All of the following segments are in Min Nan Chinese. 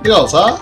你有差？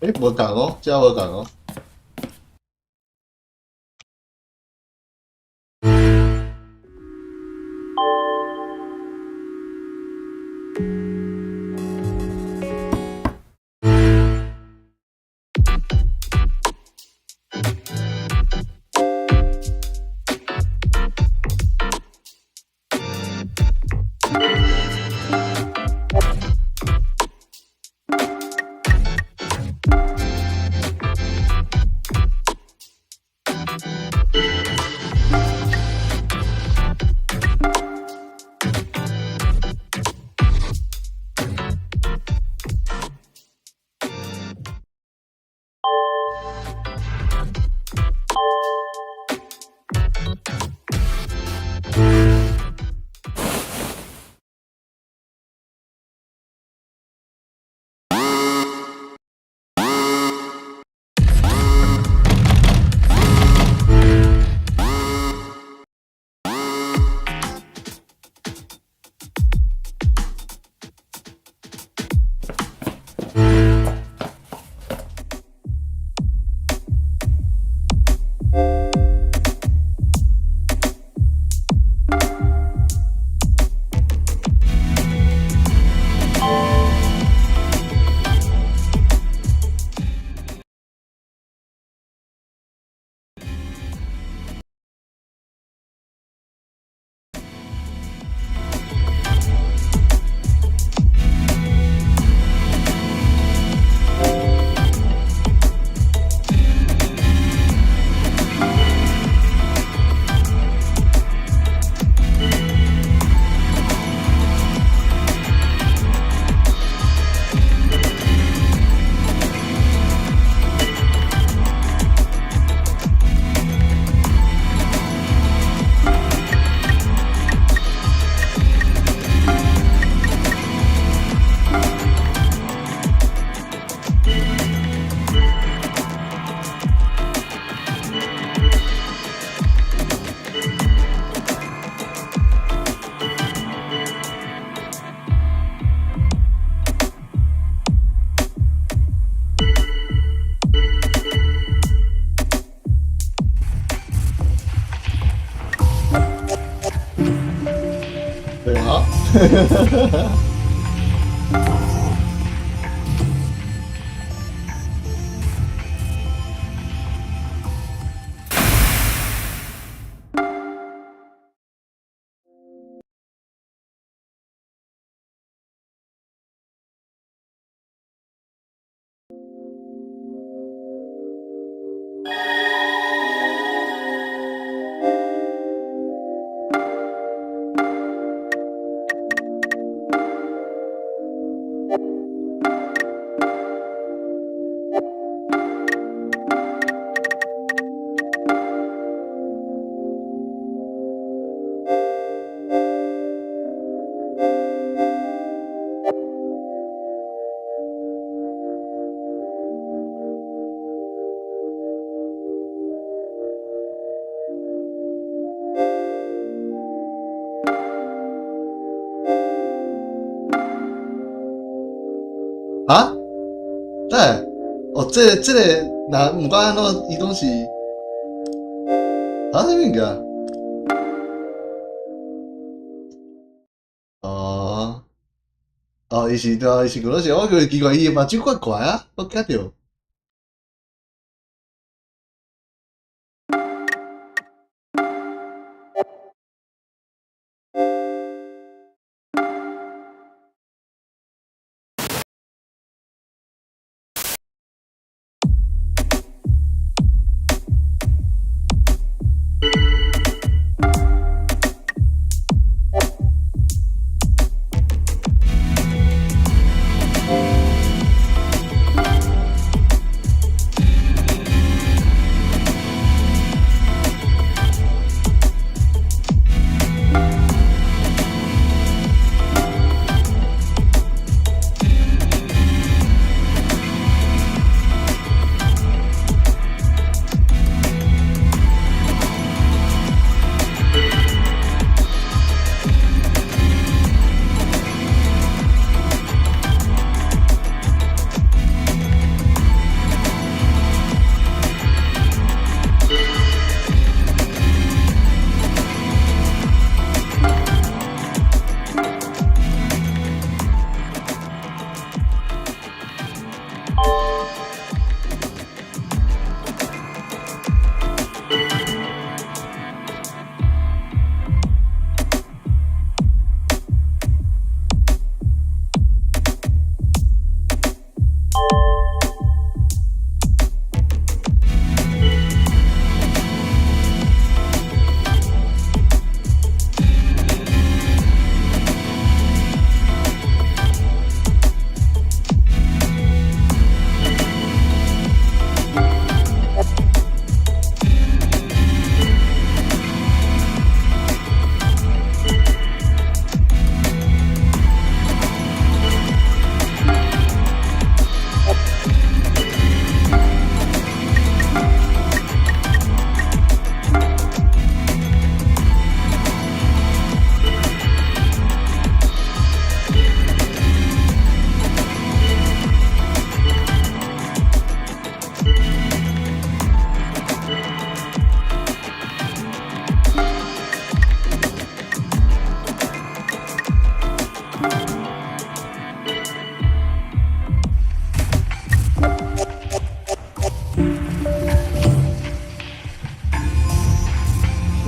欸，無仝哦，這無仝哦。啊？對，哦，這個，若毋管按怎，伊攏是啊，啥物物件？哦，哦，伊是對啊，伊是講是，我覺得奇怪，伊的目睭怪怪啊，我驚著。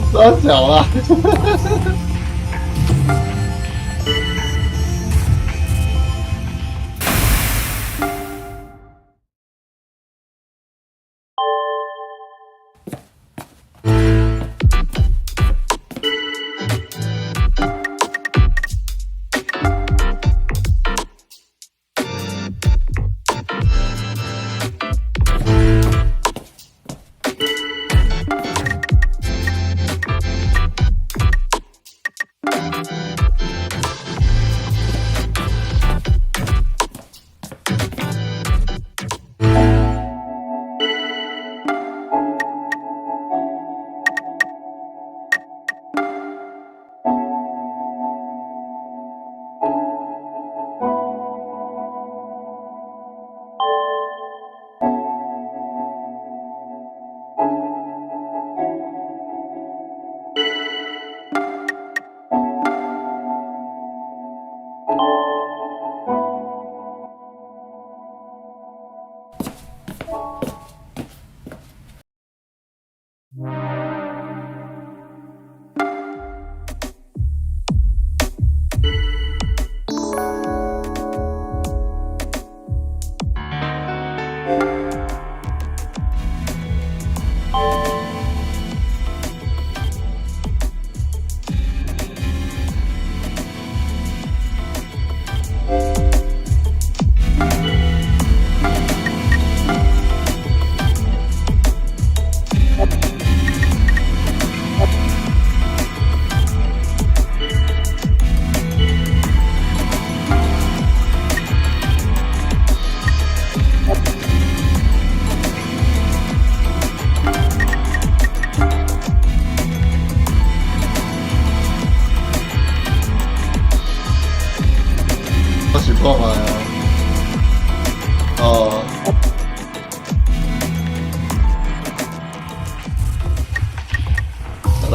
抓小啦！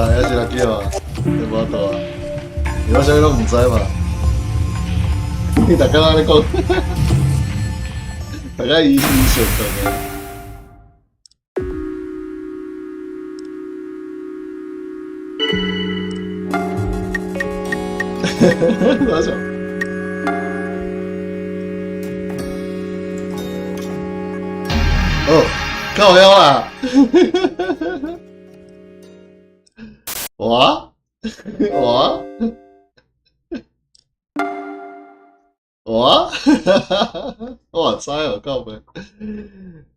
還是來叫啊，你無法度啊，我啥物攏毋知嘛。你逐工按呢講，逐工伊伊想講的。多少？哦，靠腰啊！哇哇哇！我知哦，靠北。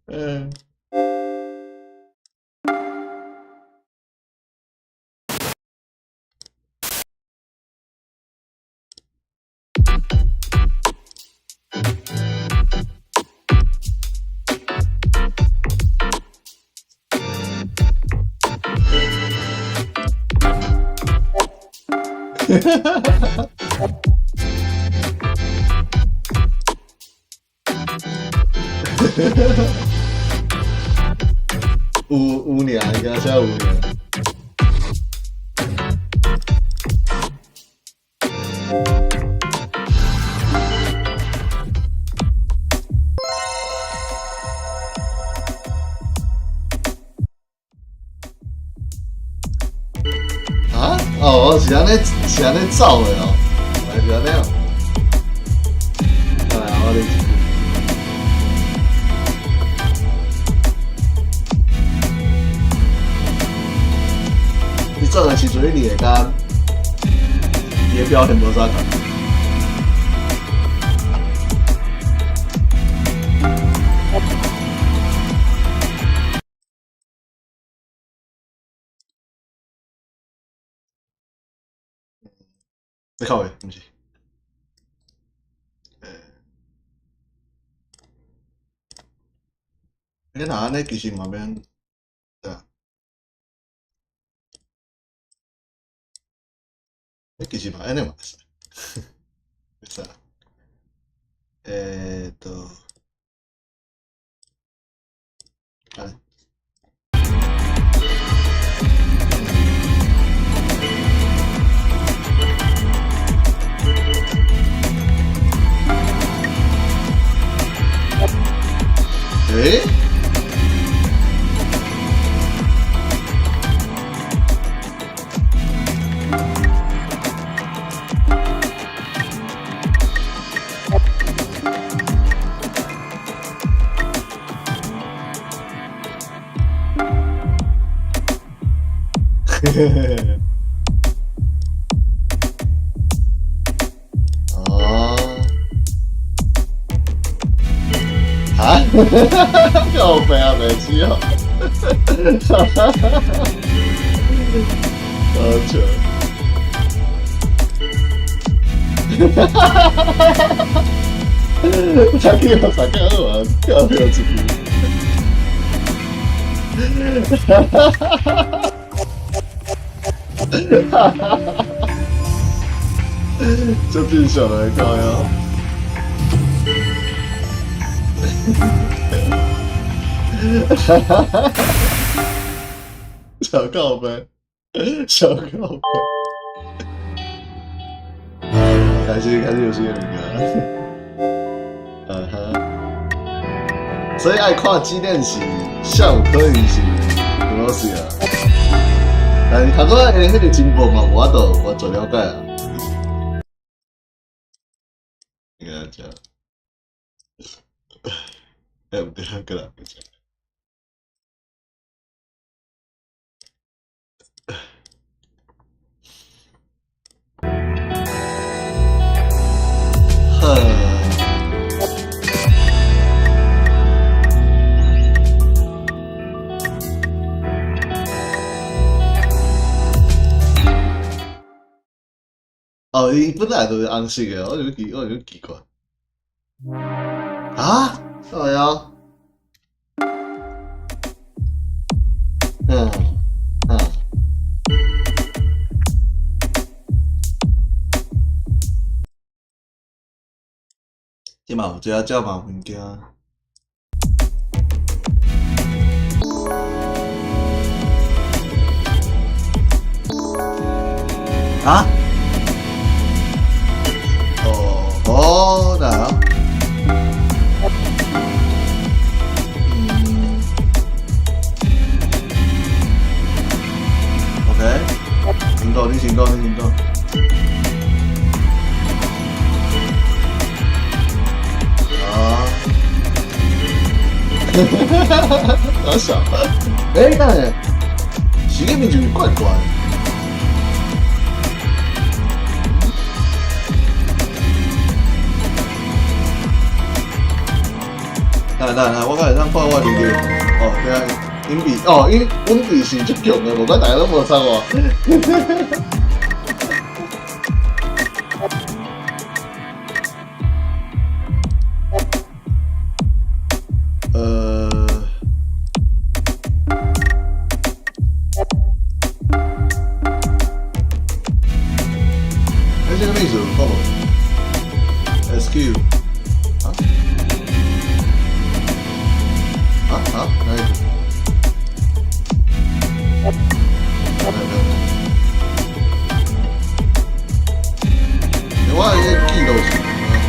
嗯。有有爾，應該寫有爾。啊？哦，是按呢，是按呢走的哦，原來是按呢哦。來，我咧一句。你轉的時陣，你會佮伊的表現無啥仝。你靠北，毋是。你若按呢，其實嘛免，對啊。你其實嘛按呢嘛會使，會使。來。欸？哦。啊？靠北啊，袂死哦！好笑。哈哈哈哈哈！才叫三个好啊，跳跳出去。哈哈哈哈哈！哈哈哈哈！這正常的靠腰。哈哈哈哈！小靠北，小靠北。開始開始有新的物件。嗯哼。所以愛看紀念是上有可能是俄羅斯啊，但是頭拄仔的彼個情報嘛，無法度完全了解啊。應該這樣。欸，毋對，過來，過來。好。哦，伊本來就是紅色的，我就奇怪。啊？靠腰？嗯嗯。這嘛有這這嘛有物件。啊？哦哦，哪？嗯，OK，先講，你先講，你先講。啊！好笑。欸，等下，是個面就是怪怪。等下等下，我敢會當看我能力？哦，對啊，因為哦，因阮弟是足強的，無怪大家攏無插我。欸，這個意思看無？SQ 啊？啊啊，哪意思？來來來，我的記錄是，好，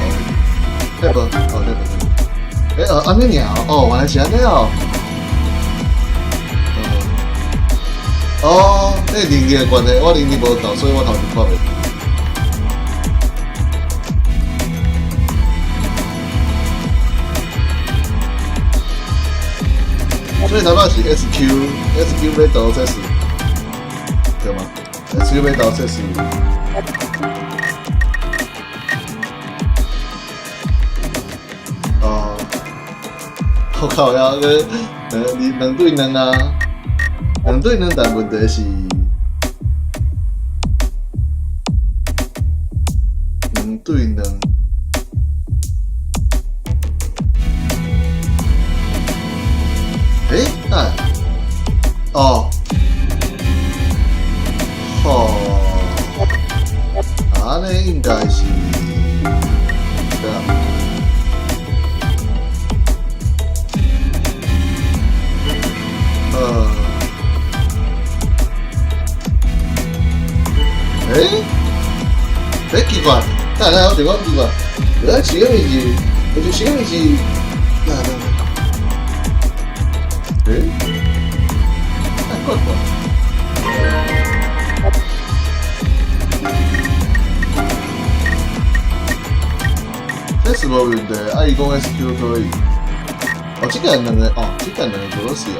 這無，哦，這無，欸，哦，按呢爾，哦，原來是按呢哦。哦，那能力的關係，我能力無夠，所以我頭前看袂。所以頭拄是 SQ，SQ 欲投測試，對嗎？SQ 欲投測試。哦，我靠呀，個兩兩對兩啊，兩對兩，但問題是兩對兩。欸，哎，哦，吼，按呢應該是，對啊。欸，欸，奇怪，等下我想講奇怪，原來是啥物事？我就是啥物事？來來來，欸，哎，怪怪。這是無問題，啊，伊講 SQ 可以。哦，這個兩個，哦，這個兩個都是啊。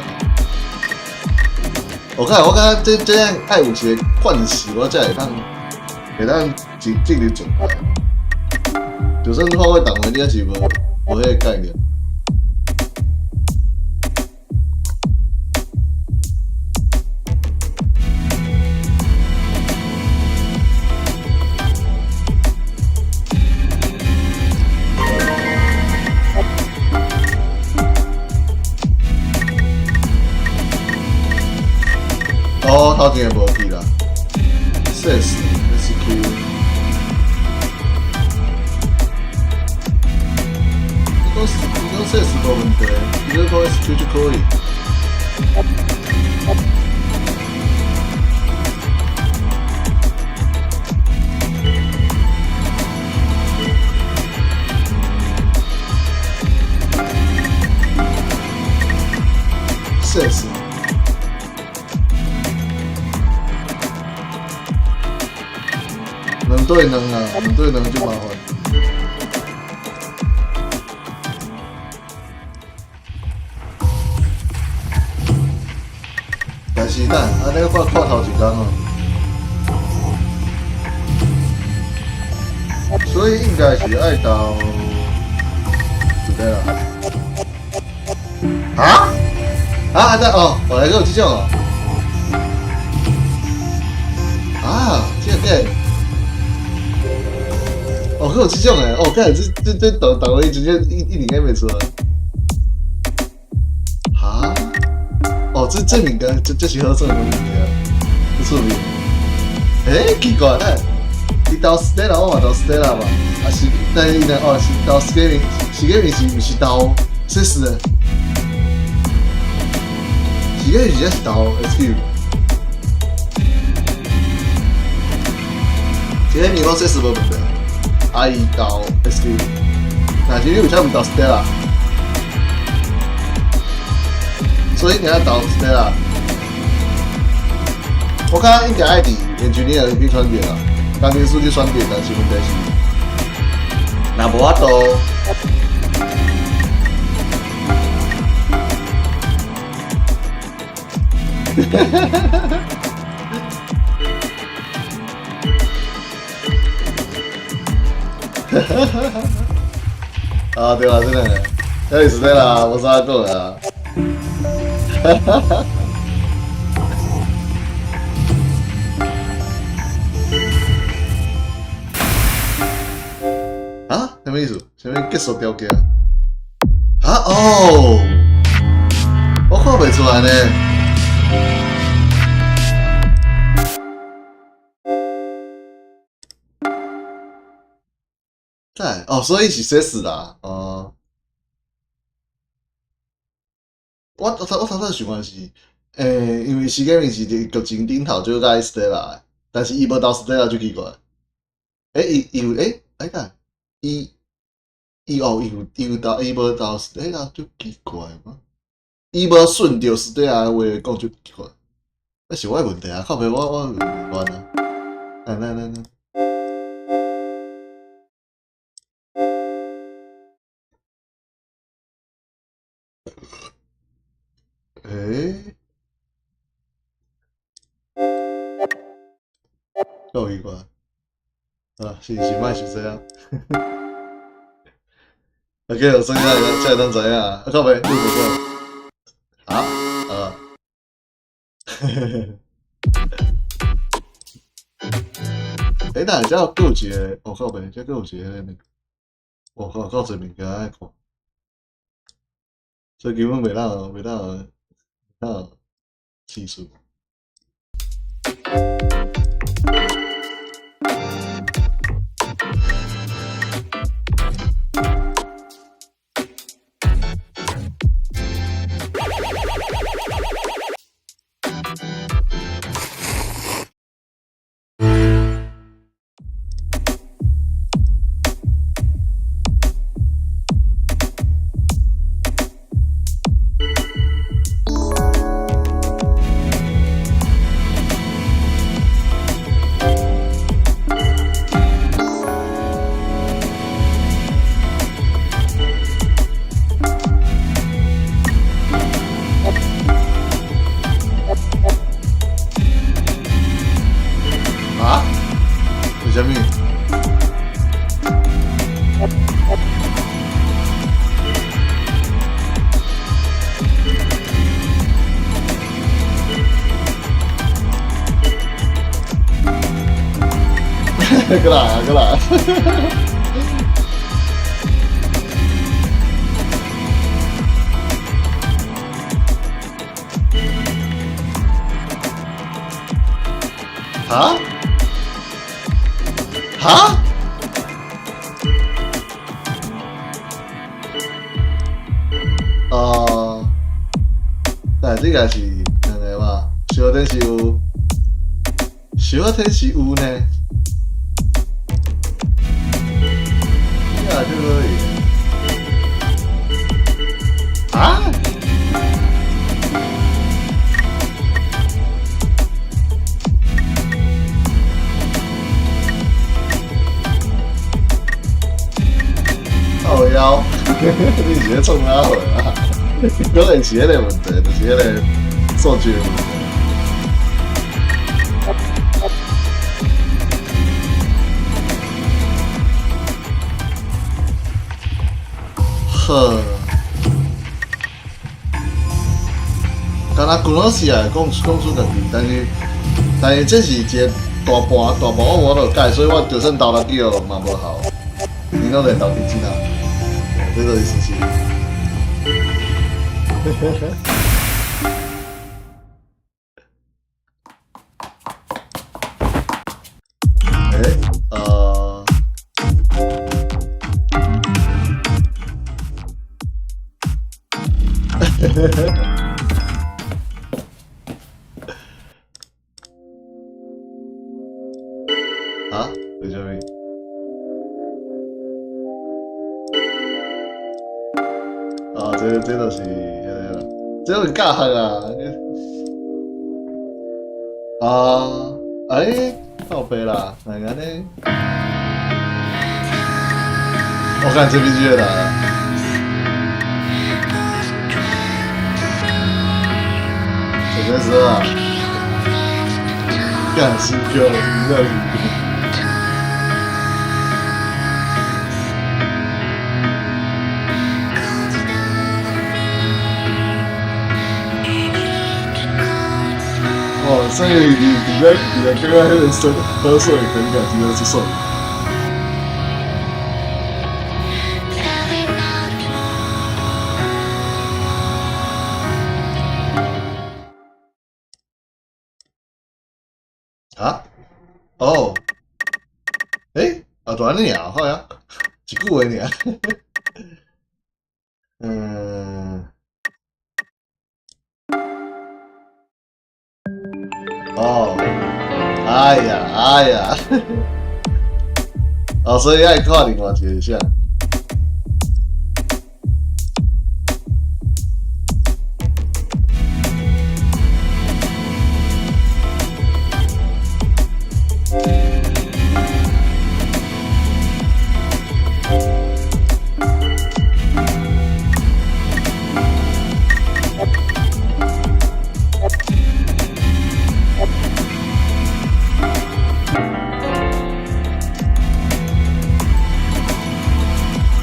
我看，我感覺這這樣愛有一個慣勢，我才會當會當進進入狀態。就算是看過動畫，你也是無無彼個概念。哦，頭前的無去啦。S S Q。伊講伊講 S 無問題，伊講 S Q 就可以。S。兩對兩啊，兩對兩就麻煩。但是等，按呢看看頭一工哦，所以應該是愛投，對對啦。啊？啊？這哦，原來閣有這種哦。啊，這個。哦，閣有這種的，哦，幹這這這投投伊直接一一定演袂出來。哈？哦，這這物件這這是好耍的物件，這趣味。欸，奇怪咧，伊投 Stella，我嘛投 Stella 嘛，啊是，但伊呢？哦，是投 Scary，Scary 是毋是投測試的？Scary 是是投 SQ。這個 Gnosis 無問題，啊伊投 SQ，但是你為啥毋投 Stella？所以你愛投 Stella。我看應該愛佇 engineer 去選擇啦，工程師去選擇，但是問題是，若無法度。啊，對啦，真的，這是對啦，無啥講啊。哈哈哈！啊？啥物意思？啥物結束條件？啊哦，我看袂出來呢。在哦，所以是寫死啦，哦。我頭先想講是，因為時間是佇劇情頂頭就佮 Stella，但是伊無投 Stella 就奇怪。伊伊有等伊伊哦，伊有投，伊無投 Stella 就奇怪嗎？伊無順著 Stella 的話講就奇怪。那是我的問題啊，靠北我亂啊。來來來來。夠奇怪。啊，是是，莫想這樣。OK，所以才會當知影。啊，靠北，你無講。啊啊。但是這閣有一個，哦靠北，這閣有一個那個，哦靠，夠濟物件愛看，所以基本袂當試試。啊？為啥物？過來啊，過來！哈？哈？哦，但這個是兩個嘛？小天是有，小天是有呢。這個就可以。啊？靠腰，你是咧創啥貨啊？可能是彼個問題，就是彼個數據的問題。好，敢若 Gnosia 講講出家己，但是這是一個大盤大盤，我無法度改，所以我就算投落去哦嘛無效，你攏會投佇這啦，這個意思是。欸，啊？為啥物？啊，這就是彼个啦，這就是教學啊！啊，欸，靠北啦，哪會按呢？我看這邊越來啊！什麼時候啊？幹新歌，真的是。哦，所以你在剛剛彼個聲喝水很感覺是爽。啊？哦？欸？啊，就按呢爾，好呀，一句話爾。嗯。哦，哎呀，哎呀，哦，所以愛看另外一個啥？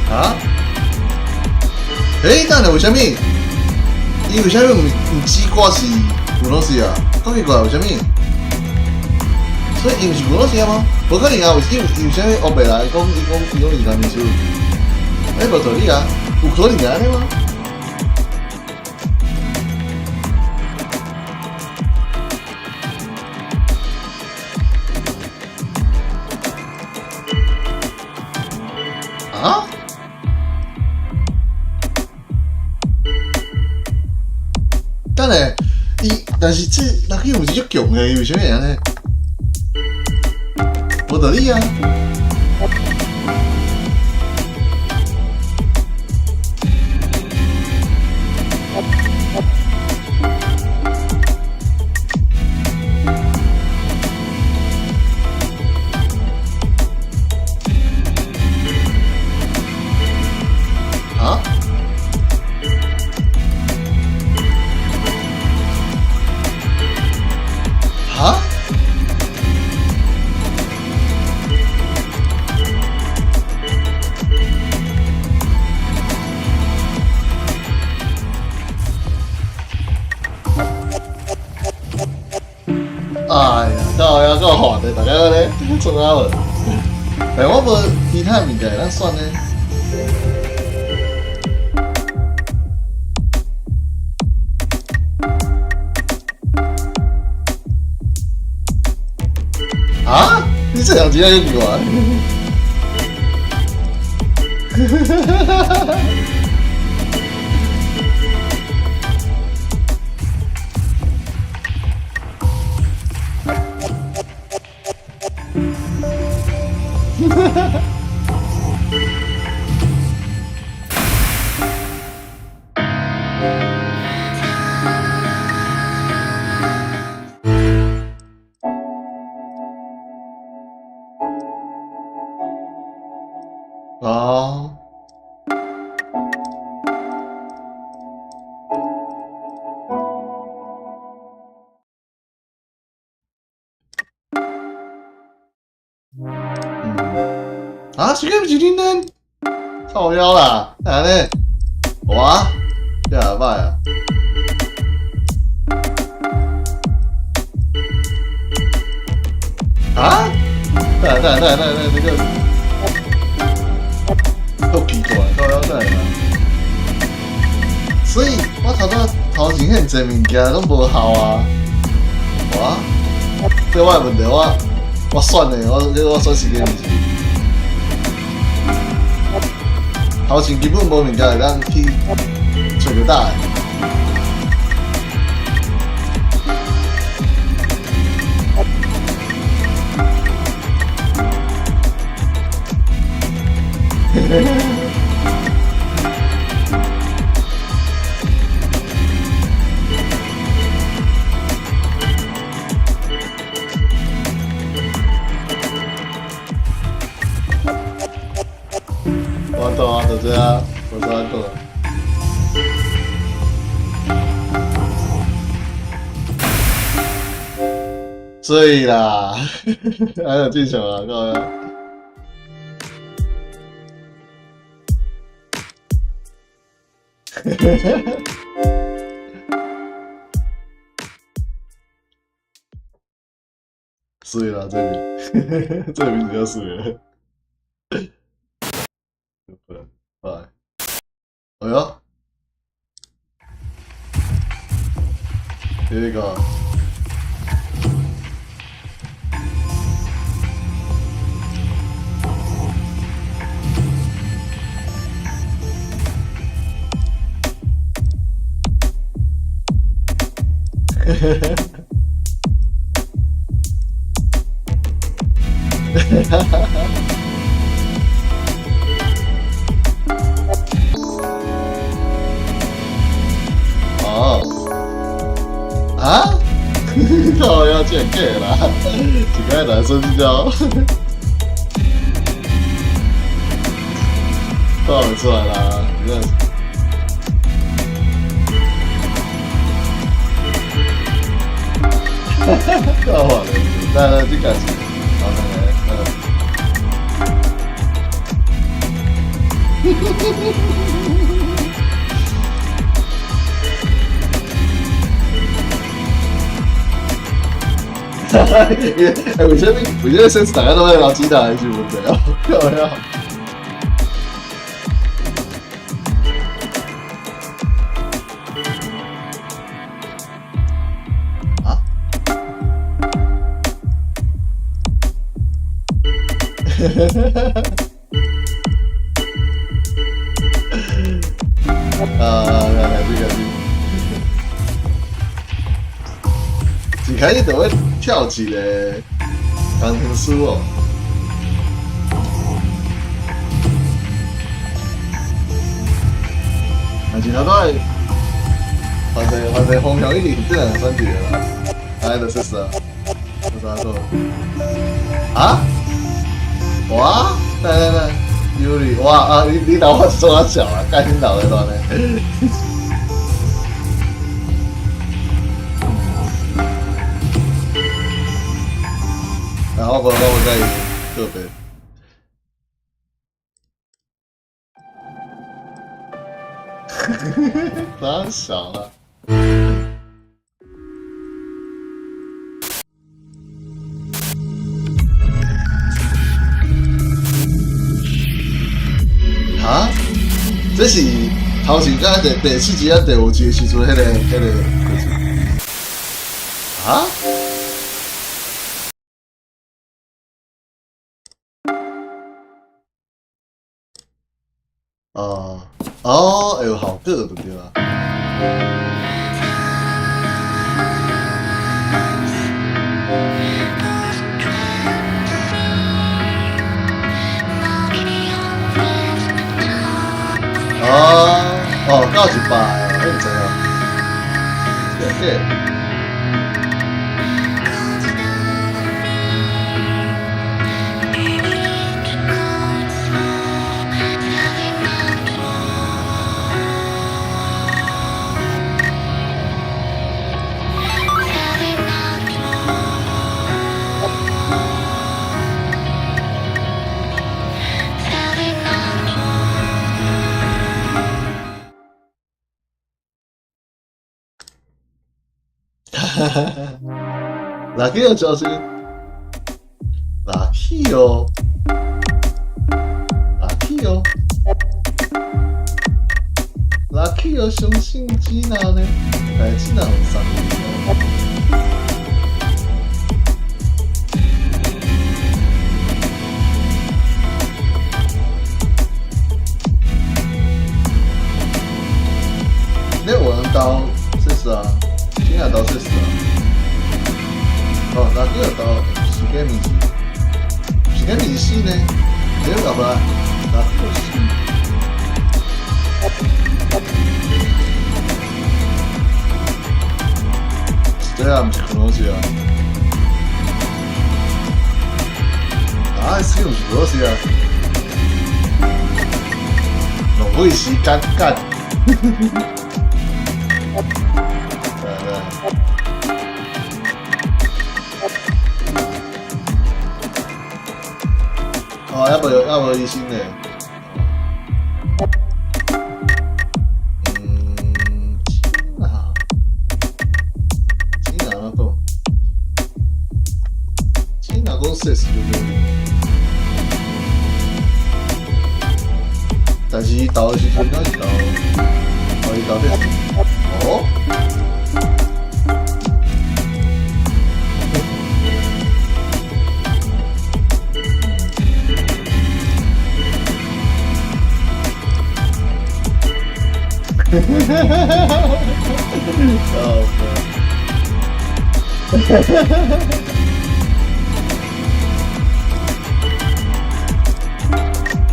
啊？欸，等下，為啥物？伊為啥物毋知我是俄羅斯啊？講奇怪，為啥物？所以伊毋是俄羅斯啊嗎？無可能啊！伊為啥物烏白來講？伊講是啥物事？欸，無道理啊！有可能按呢嗎？啊？等下，伊但是這 Lucky 毋是足強的，伊為啥物會按呢？無道理啊！啊？哈？哎呀，靠呀，夠煩的，大家咧創啥無？但我無其他物件會當選呢。啊？你這樣子還用過？哈哈哈哈！哈哈哈！哦。啊，這個毋是恁恁？靠腰啦，按呢？哇，這也歹啊！啊？等下等下等下等下，這個夠奇怪，靠腰等下。所以我頭拄頭前遐濟物件攏無效啊！哇，這我的問題，我選的，我選時間毋是。頭前根本無物件會當去揣著答案。知啊，無啥講。水啦，還有技巧啊，各位。水啦，這邊，這邊比較水了。拜。哎喲，這個。哈哈哈！哦，啊？靠，要见假啦！一个男生叫，看不出來啦，你看。哈哈哈！靠我嘞！來來，這個是，好來來，嗯。哈哈，欸，為啥物？為啥物先大家攏愛撈吉他還是問題哦？靠呀！啊？哈哈哈哈！啊，來來，這個是。一開始就會跳一個工程師哦，但是他都愛，反正方向一定是這樣選一個啦，來就試試啊，有啥做？啊？哇！來來來，有理哇啊！你老我說我小啊，幹你老的亂嘞。然後我再個別。太小了。啊？這是頭前甲第四集啊第五集的時陣，彼個故事。啊？哦，哦，會有效果就對啦。哦，哦，到一百哦，你毋知哦？這個。ラッキーの調子。ラッキーよ。ラッキーよ。ラッキーよ，相信吉娜呢？但是吉娜有三個。你有人刀這是啊，吉娜刀這是啊。哦，那個刀是個名字，是個名字呢？你有搞不？那個是。這啊，毋是克羅西啊！啊，這毋是克羅西啊！費時間幹。對對。哦，猶無醫生呢。嗯，啊，這哪講？這哪講說是就無。但是伊投的時陣，敢是投，哦，伊投這，哦。哈哈哈哈哈！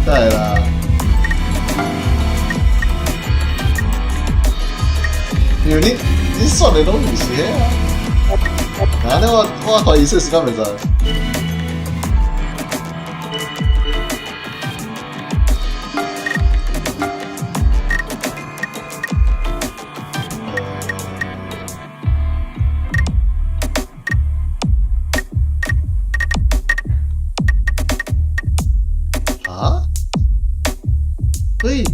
對啦，因為你選的攏毋是彼啊，啊，那我懷疑說是敢袂使。啊？所以，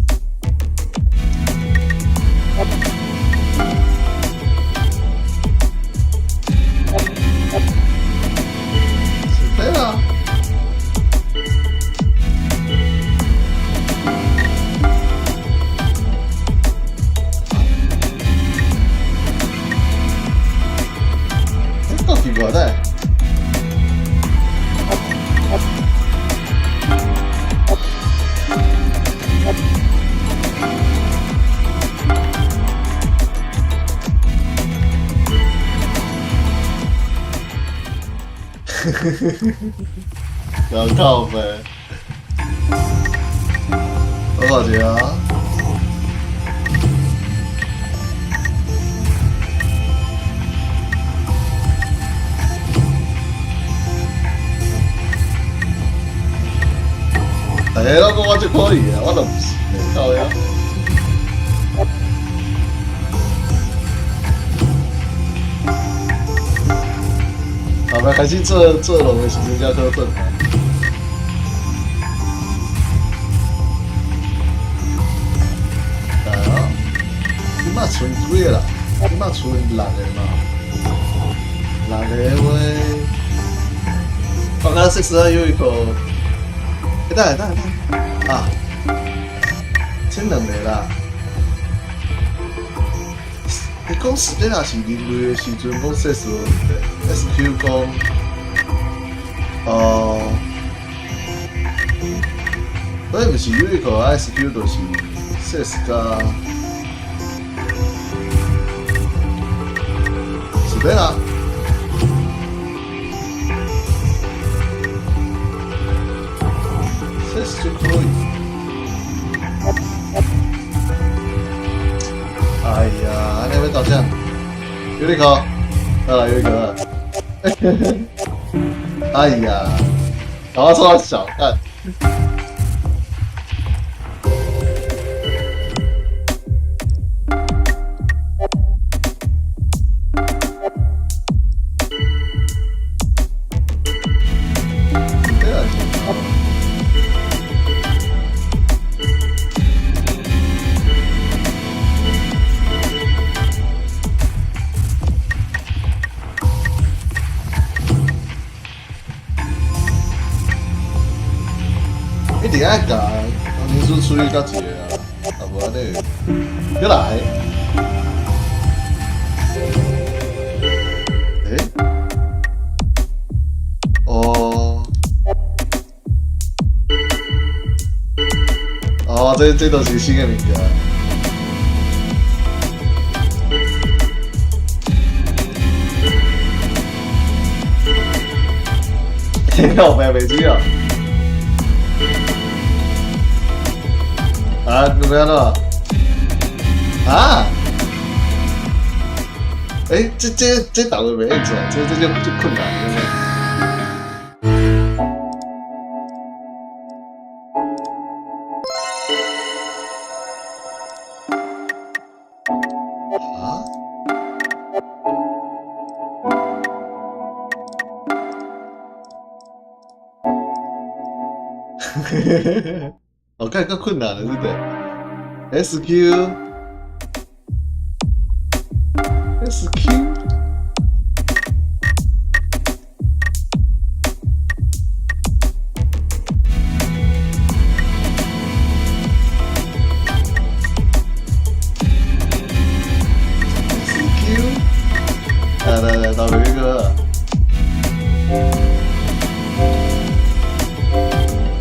是對啦。欸，夠奇怪的。搞靠北，多少錢啊？大家攏講我足可以啊，我都毋是，靠呀！好，我開始做做龍的時陣才考準。啊，這馬剩幾個啦？這馬剩六個嘛？六個話，放開42又一個。欸，等下等下等下，啊，剩兩個啦。你講時間若是人類的時陣，講說數 SQ 講，哦，所以毋是有一個 SQ 就是說加，是對啦。這是就可以。哎呀，按呢欲到啥？有點考，啊，有點考。哎呀，搞錯小蛋。一定愛共民主處理到一個啊，啊無按呢，閣來。欸？哦。哦，這都是新的物件。靠北袂水啊！啊，怎麼樣了？啊？欸，這檔會袂會做，這就困難，對不對？哦，看較困難的這個 SQ SQ。SQ，來來來，到這個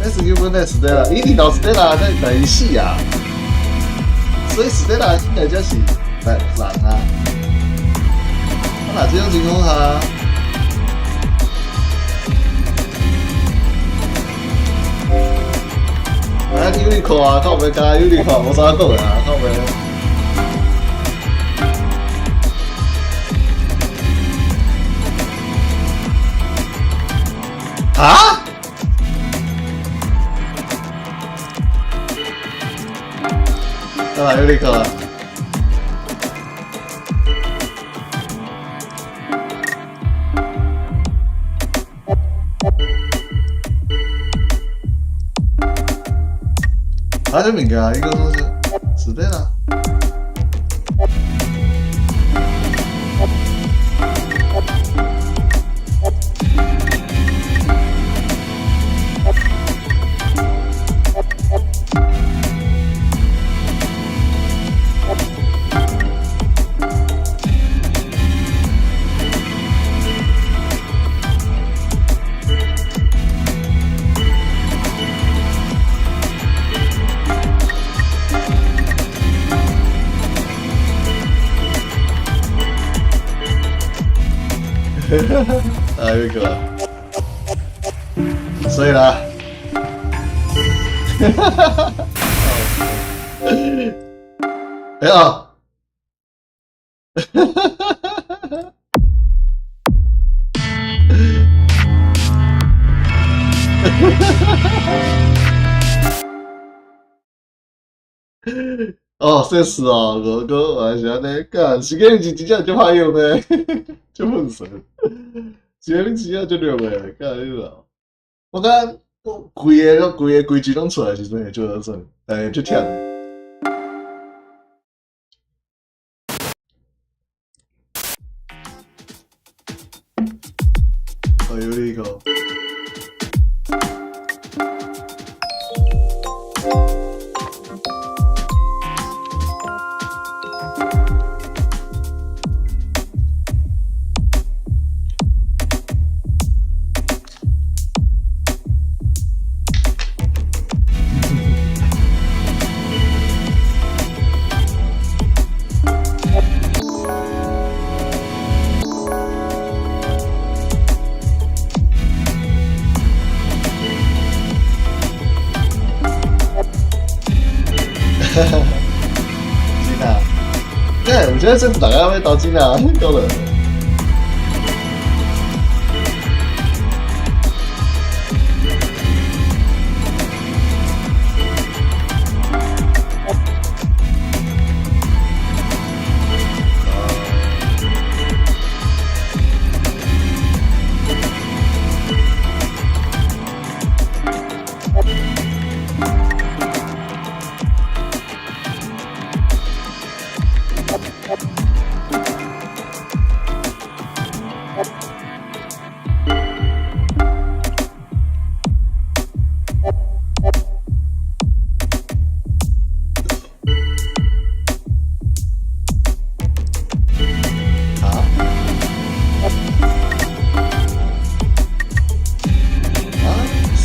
SQ 本來 Stella，一定到 Stella 在等於死啊，所以 Stella 應該就是人啊。啊，若這種情況下，啊，有你看，靠北加有你看，無啥講啊，靠北。啊？啊，有你看。啊，這物件，伊講說是死啦。啊，有個，所以啦，哈哈哈哈哎呀，哈哈哈哈哈！哦，這是哦，我哥還是按呢，幹，時間是真正足歹用的，足笨神，時間真正足用的，幹你知道？我感覺規个規个規矩攏出來時陣會做好耍，但會足忝的。哦，有呢個。真啊！對，我覺得這次大家會投真啊，夠了。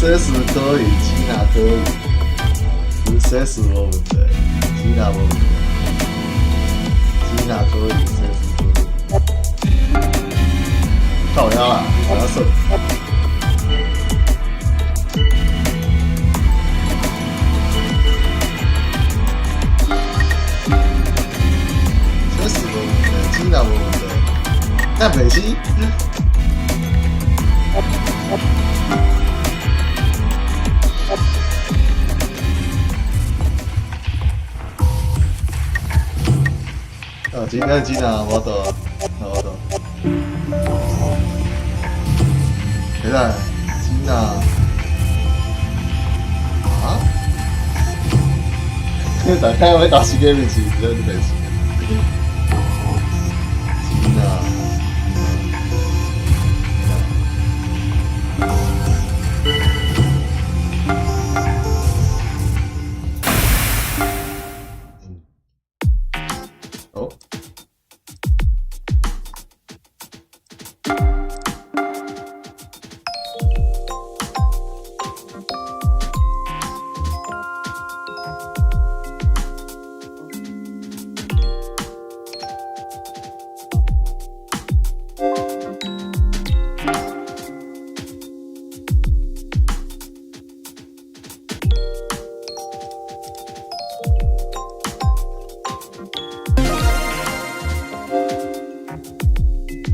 CS 可以，吉娜可以，CS 無問題，吉娜無問題，吉娜可以，CS 可以，靠腰啦，你啥算？CS 無問題，吉娜無問題，但袂死。啊，今天吉娜無倒，無倒。等下，吉娜，大概會打時間面前，這個是。真啊！哦。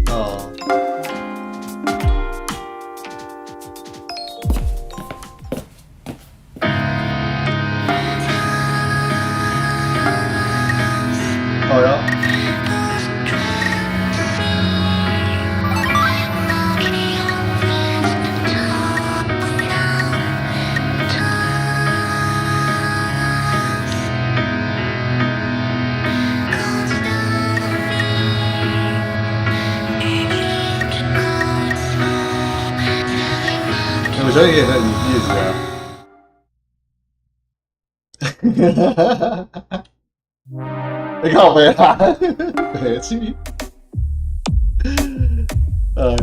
哦。好呀。我相信也在意思啊。你靠北啦，白痴！哎呀，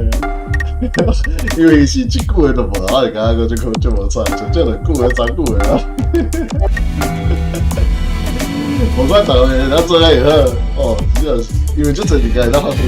因為是這久的都無，我就感覺這個這無彩，就這兩久的三久的啊。無管逐個咱做了會好，哦，真正是，因為這濟時間會當發揮的。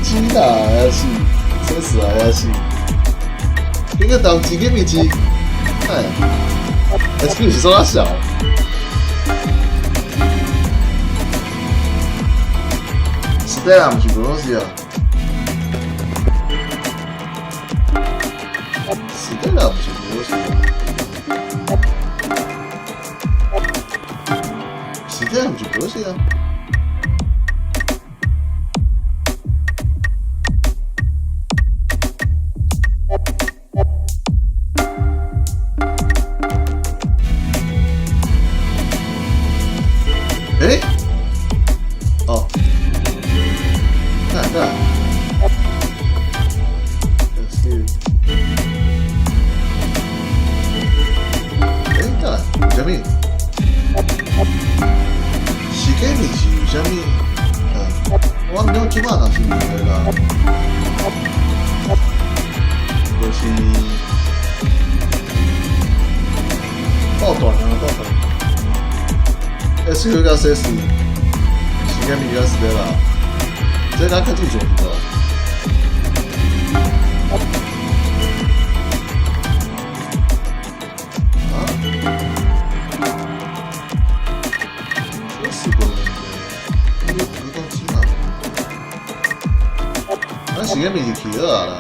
真啊，还是真是还是，这个当机给米机，哎，SQ 是说啥小？是这样，不是东西啊？是这样，不是东西啊？是这样，不是东西啊？欸？哦，看看，是，欸，等下，有啥物？是假物是有啥物？啊，我了這擺若是有的啦，就是爆短啊，爆短。SQ 佮 CS，時間比較死啦，這咱較正常是無？啊？這是個問題，你講錢啊？咱時間咪是去好啊啦。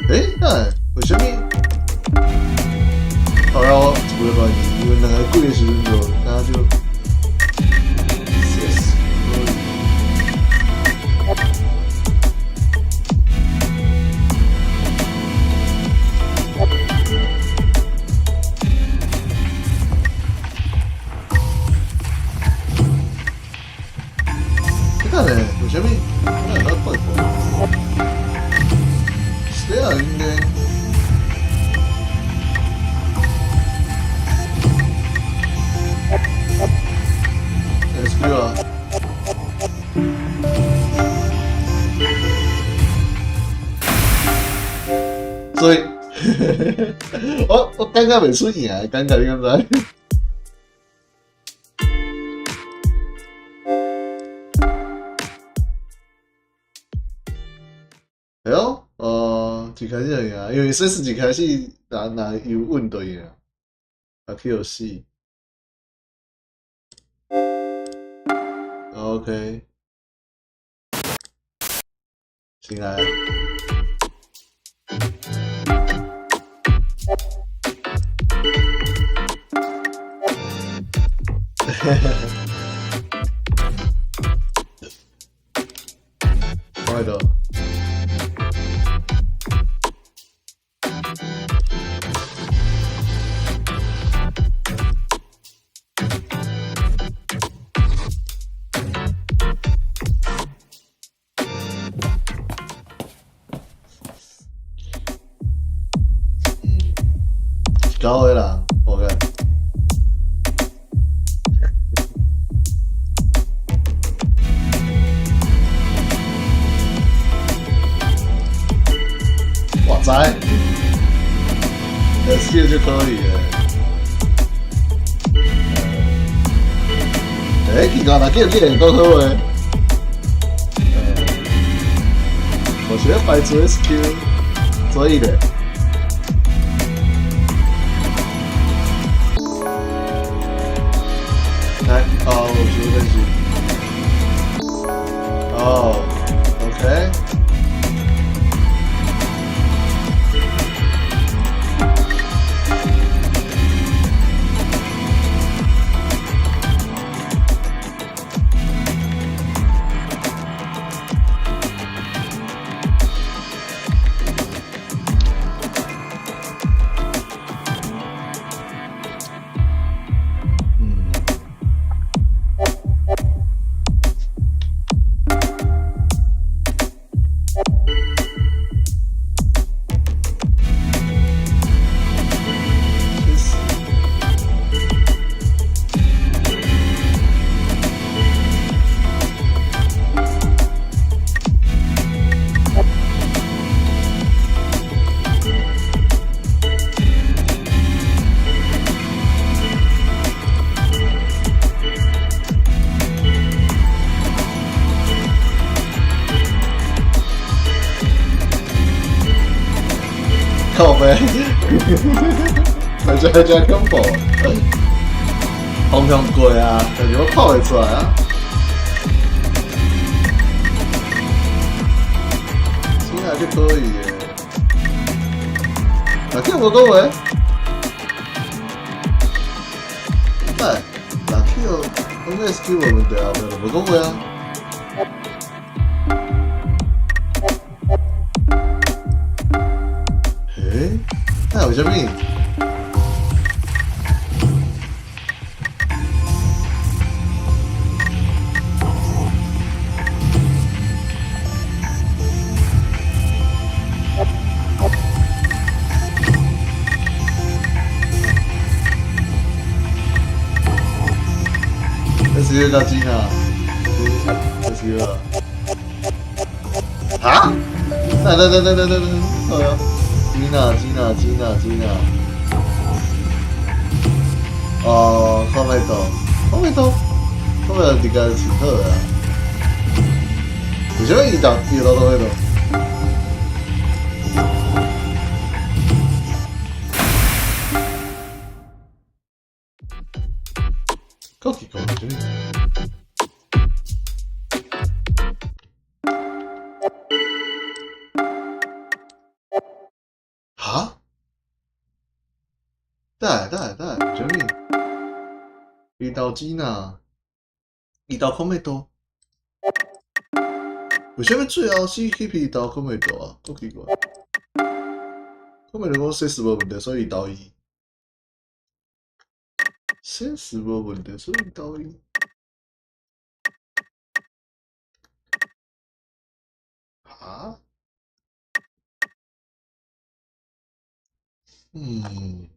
欸，那為啥物？好了，我這個關係，因為兩個鬼的時陣就，那就，CS，你看咧，為啥物？那那怪怪。是啊，應該。SQ 啊。所以，我感覺袂出贏，感覺你敢知？哎喲，哦，一開始就贏，因為說是一開始若若有穩就贏，啊去予死。OK，先來。講喺度。九個人，OK。哇塞，SQ 就可以了。欸，奇怪，若叫你會講好話。我是咧排除 SQ，所以咧。來，哦，我是分析。哦，OK。嗯。確實。靠北，大家真恐怖，方向過啊，但是我看袂出來啊。現在就可以耶。哪叫我講話？哎，哪叫講 SQ 無問題啊，無講話啊。欸，那為啥物？SQ 加金啊？SQ 啊？哈？等等等等等等等，哎呀！吉娜，吉娜，吉娜，吉娜。哦，看袂到，看袂到，看袂到，佇家是好啊。為啥物伊當伊都看袂到？夠奇怪，啥物？哈？等下等下等下，啥物？伊投錢啊？伊投看袂到？為啥物最後 CKP 投看袂到啊？夠奇怪。看袂到講設施無問題，所以伊投伊。設施無問題，所以投伊。哈？嗯，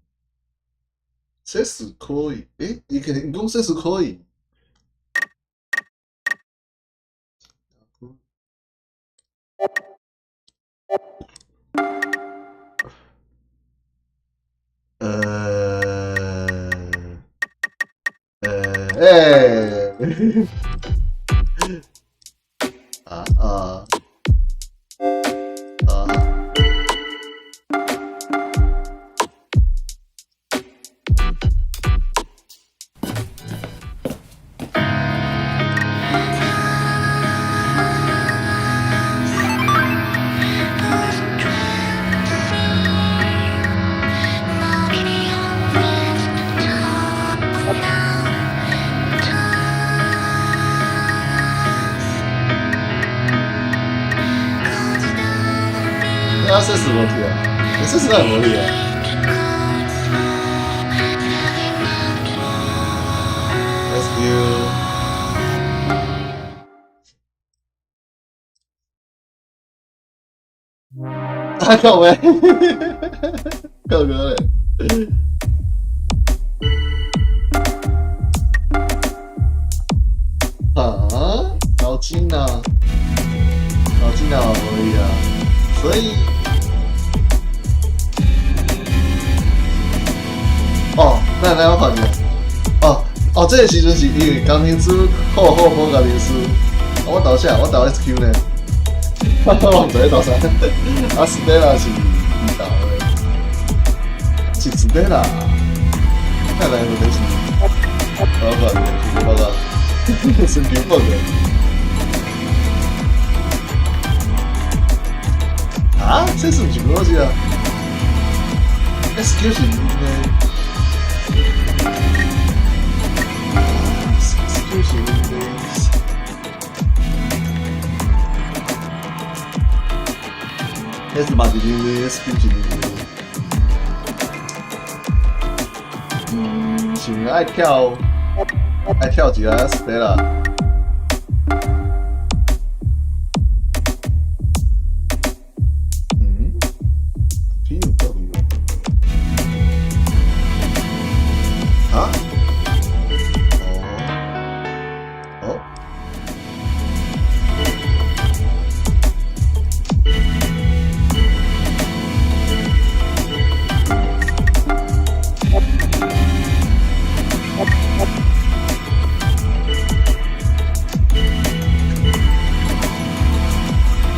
設施可以，欸，伊可能伊講設施可以。欸，啊啊啊！啊，這是無去啊，這是哪無去啊？SQ。啊靠北，靠哥嘞！啊，老金啊，老金啊，可以啊，所以，哦，那我看者，哦哦，這個時陣是因為工程師好好無工程師，我投啥？我投 SQ 呢？我毋知投啥，啊，斯德拉是伊投的，是斯德拉，看來問題是，我看者是無啦，神經病的。啊？這是毋是嗰隻啊？SQ 是呢？SQ 是呢？S 嘛是呢，SQ 是呢？嗯，是毋愛跳？愛跳一個斯德拉？嗯？P 有 W？啊？哦，哦。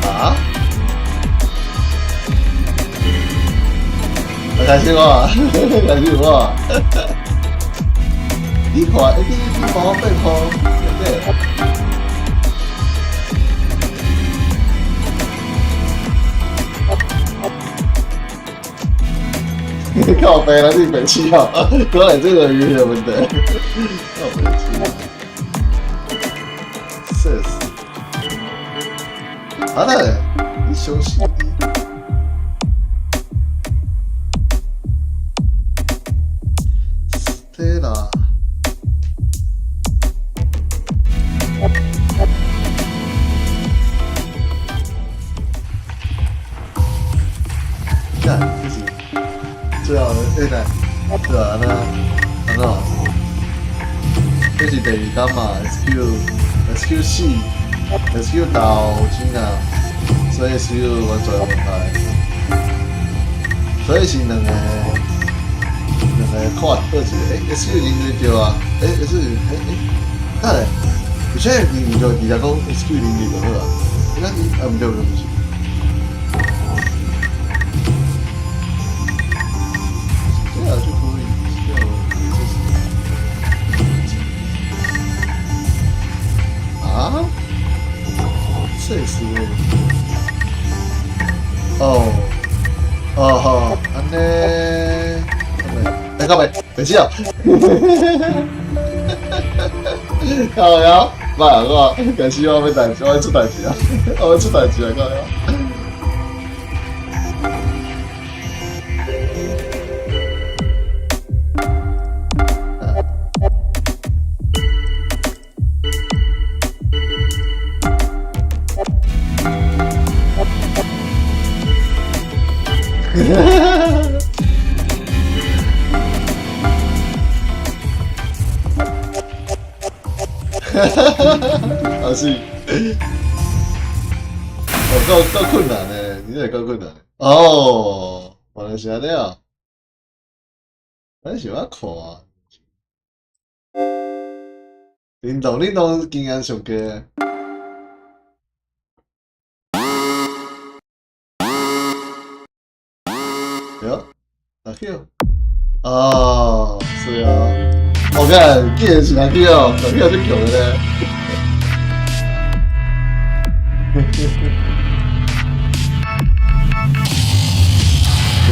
啊？開始我，開始我。你看，你幫我變空，對不對？靠北了，你白痴哦！可能這個語言問題，靠白痴。笑死！啊那，你相信你？對啦。幹，這是最後的，欸，對啊，那安怎？這是第二工嘛，SQ、SQ 四、SQ 投錢啊，所以 SQ 完全無問題。所以是兩個看倒一個，欸，SQ 認為對啊，欸，S 欸欸，等下，有啥認為就直接講 SQ 認為就好啊？你講啊，毋對毋對，毋是。這樣就可以，這樣這是啊？這是哦，哦好，按呢，欸，靠北，沒事啊，靠腰，媽我開始我欲代誌，我欲出代誌啊，我欲出代誌啊，靠腰。啊是，哦，夠困難的，你這夠困難。哦，原來是按呢啊，咱是按看。林董，林董經驗上低。對，阿 Q，哦，是啊，我看，竟然是阿 Q 哦，阿 Q 足強的咧。對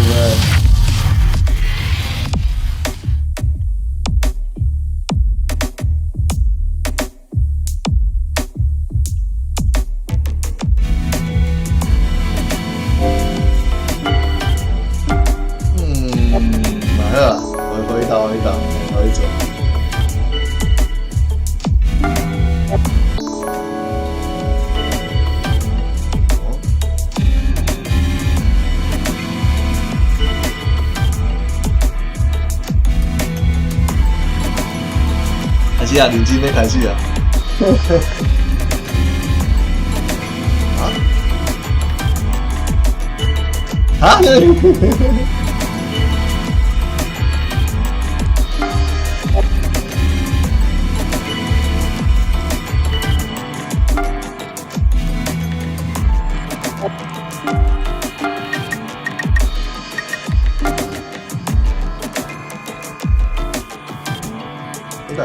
不對？始啊，認真欲開始啊！啊？啊？等等。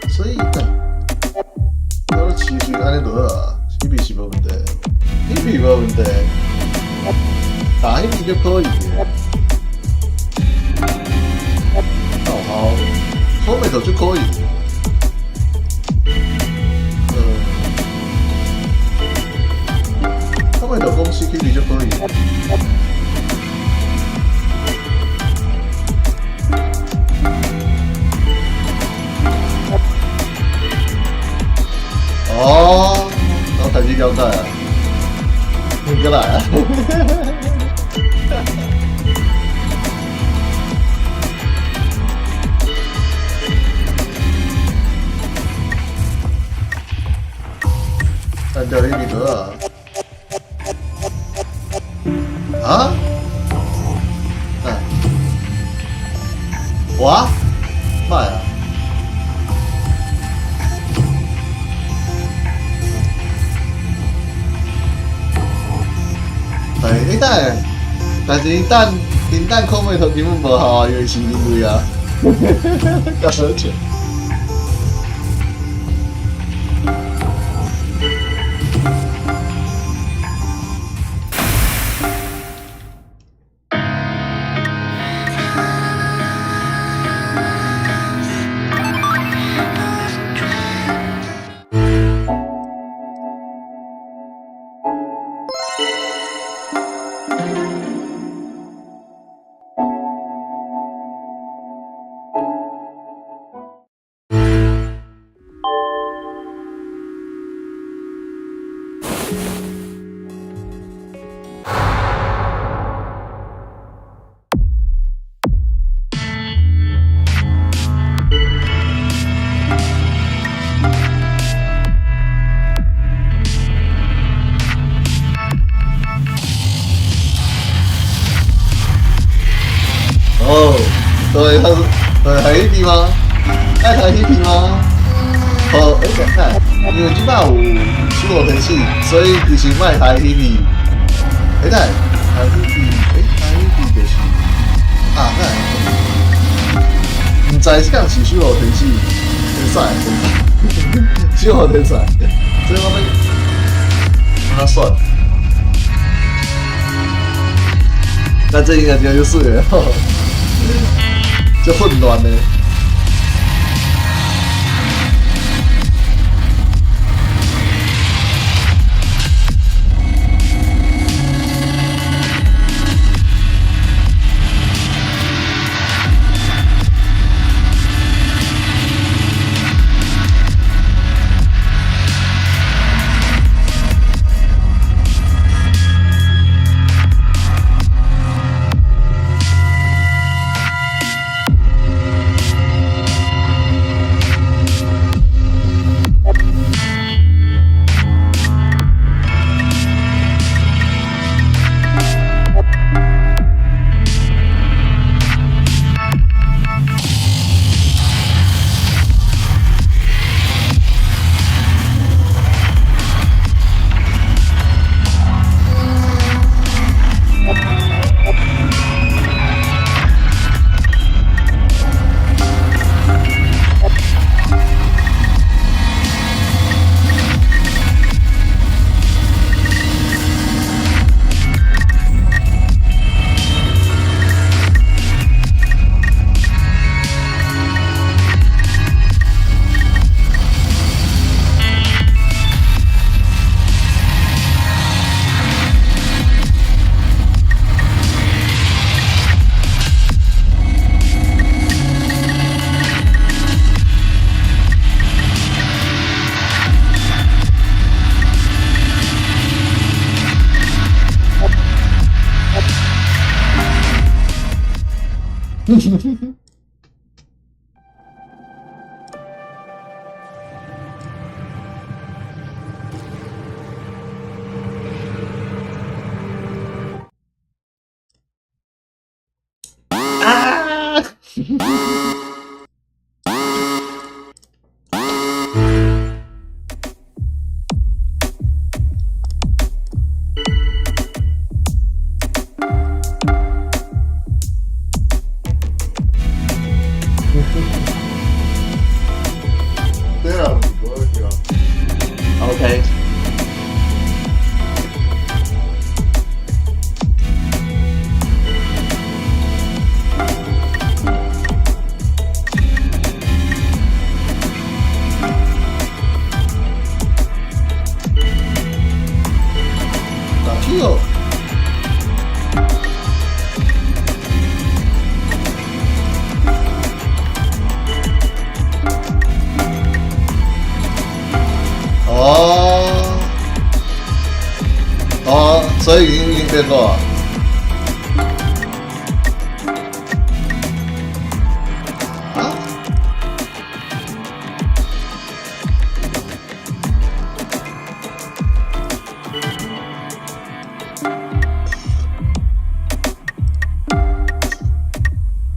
所以，我持續按呢落啊，彼邊是無問題，彼邊無問題，打彼邊就可以。哦好，後面頭就可以。後面頭公司彼邊就可以。哦，我開始了解啊，你過來啊！按掉彼邊就好啊！啊？哎，我？莫啊！對，你等下，但是𪜶等𪜶等空尾頭根本無效啊，因為是因為啊，較好笑。哦，對，他是對係彼邊嗎？愛台彼邊嗎？好，欸，等下，因為這擺有守護天使，所以其實莫台彼邊。欸，等下，台彼邊，欸，台彼邊就是啊，等下，毋知是敢是守護天使，天使，天使，守護天使，所以我欲按怎選？那這應該真就水的吼，足混亂的。啊！對啊，無去啊。 OK。打去哦。哦，哦，所以已經變過啊。啊？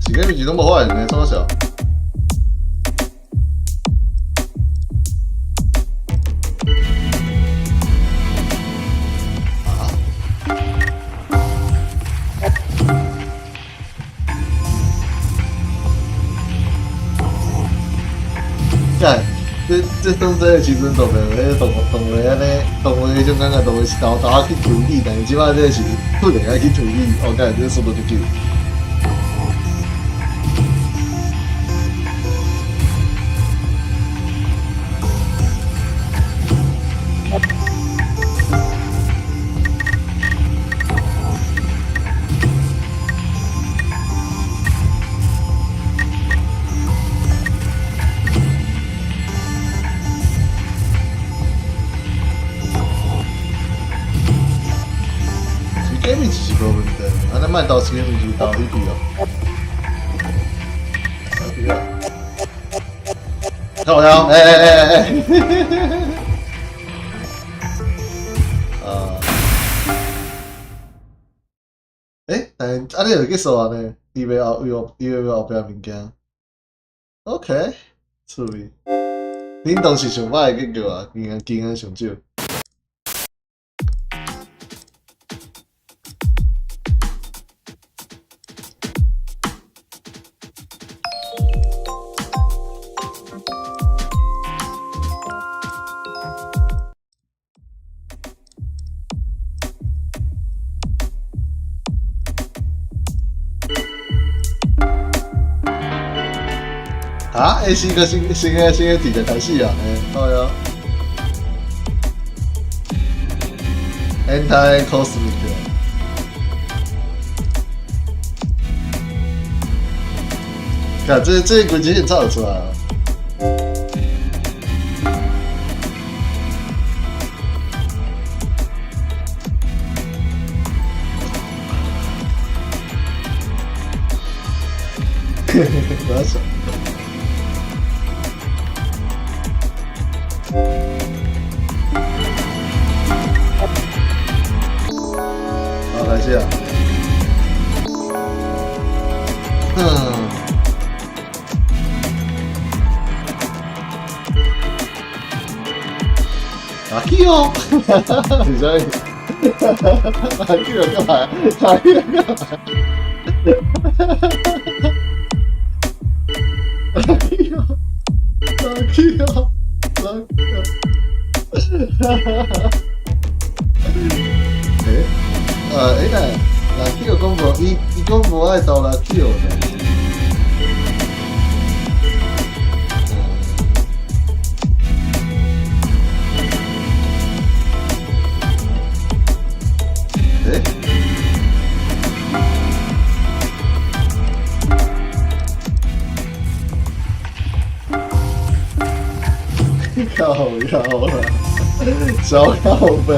是個物攏無發現的，創啥？啊？幹，這當這个時陣動畫，彼動畫按呢，動畫彼種感覺，動畫是沓沓仔去推理，但是這擺這個是突然愛去推理，哦，幹，這個速度足緊。是假物是無問題，按呢莫投時間就投彼去哦。投去啊！靠腰，欸欸欸欸欸！啊！欸，但是按呢就結束啊呢？伊袂後，伊後，伊袂後壁物件。OK，趣味。恁當時上歹的結局啊，經驗上少。啊！欸，新個新新個新個題材開始啊！欸，好呀。Anti Cosmic。看，這規矩很早就出來了。不要笑。好，開始啊。嗯。阿基哦，你說，阿基幹嘛？阿基幹嘛？阿基哦，阿基哦，阿基哦，哈哈哈！欸，欸，但阿基講無，伊講無愛投阿基哦。欸？靠腰啦，小靠北，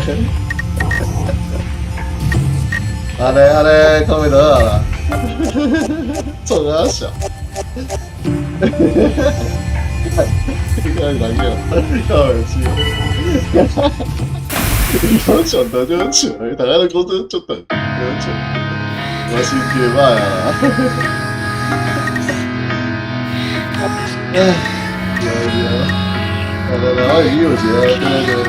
按呢按呢，講袂倒啊啦。創啥小？你看哪個？開玩笑。伊講上台就好笑，大家都講得足長，好笑。我心情歹啊！唉，對對，來來來，我會記有一個，對對對。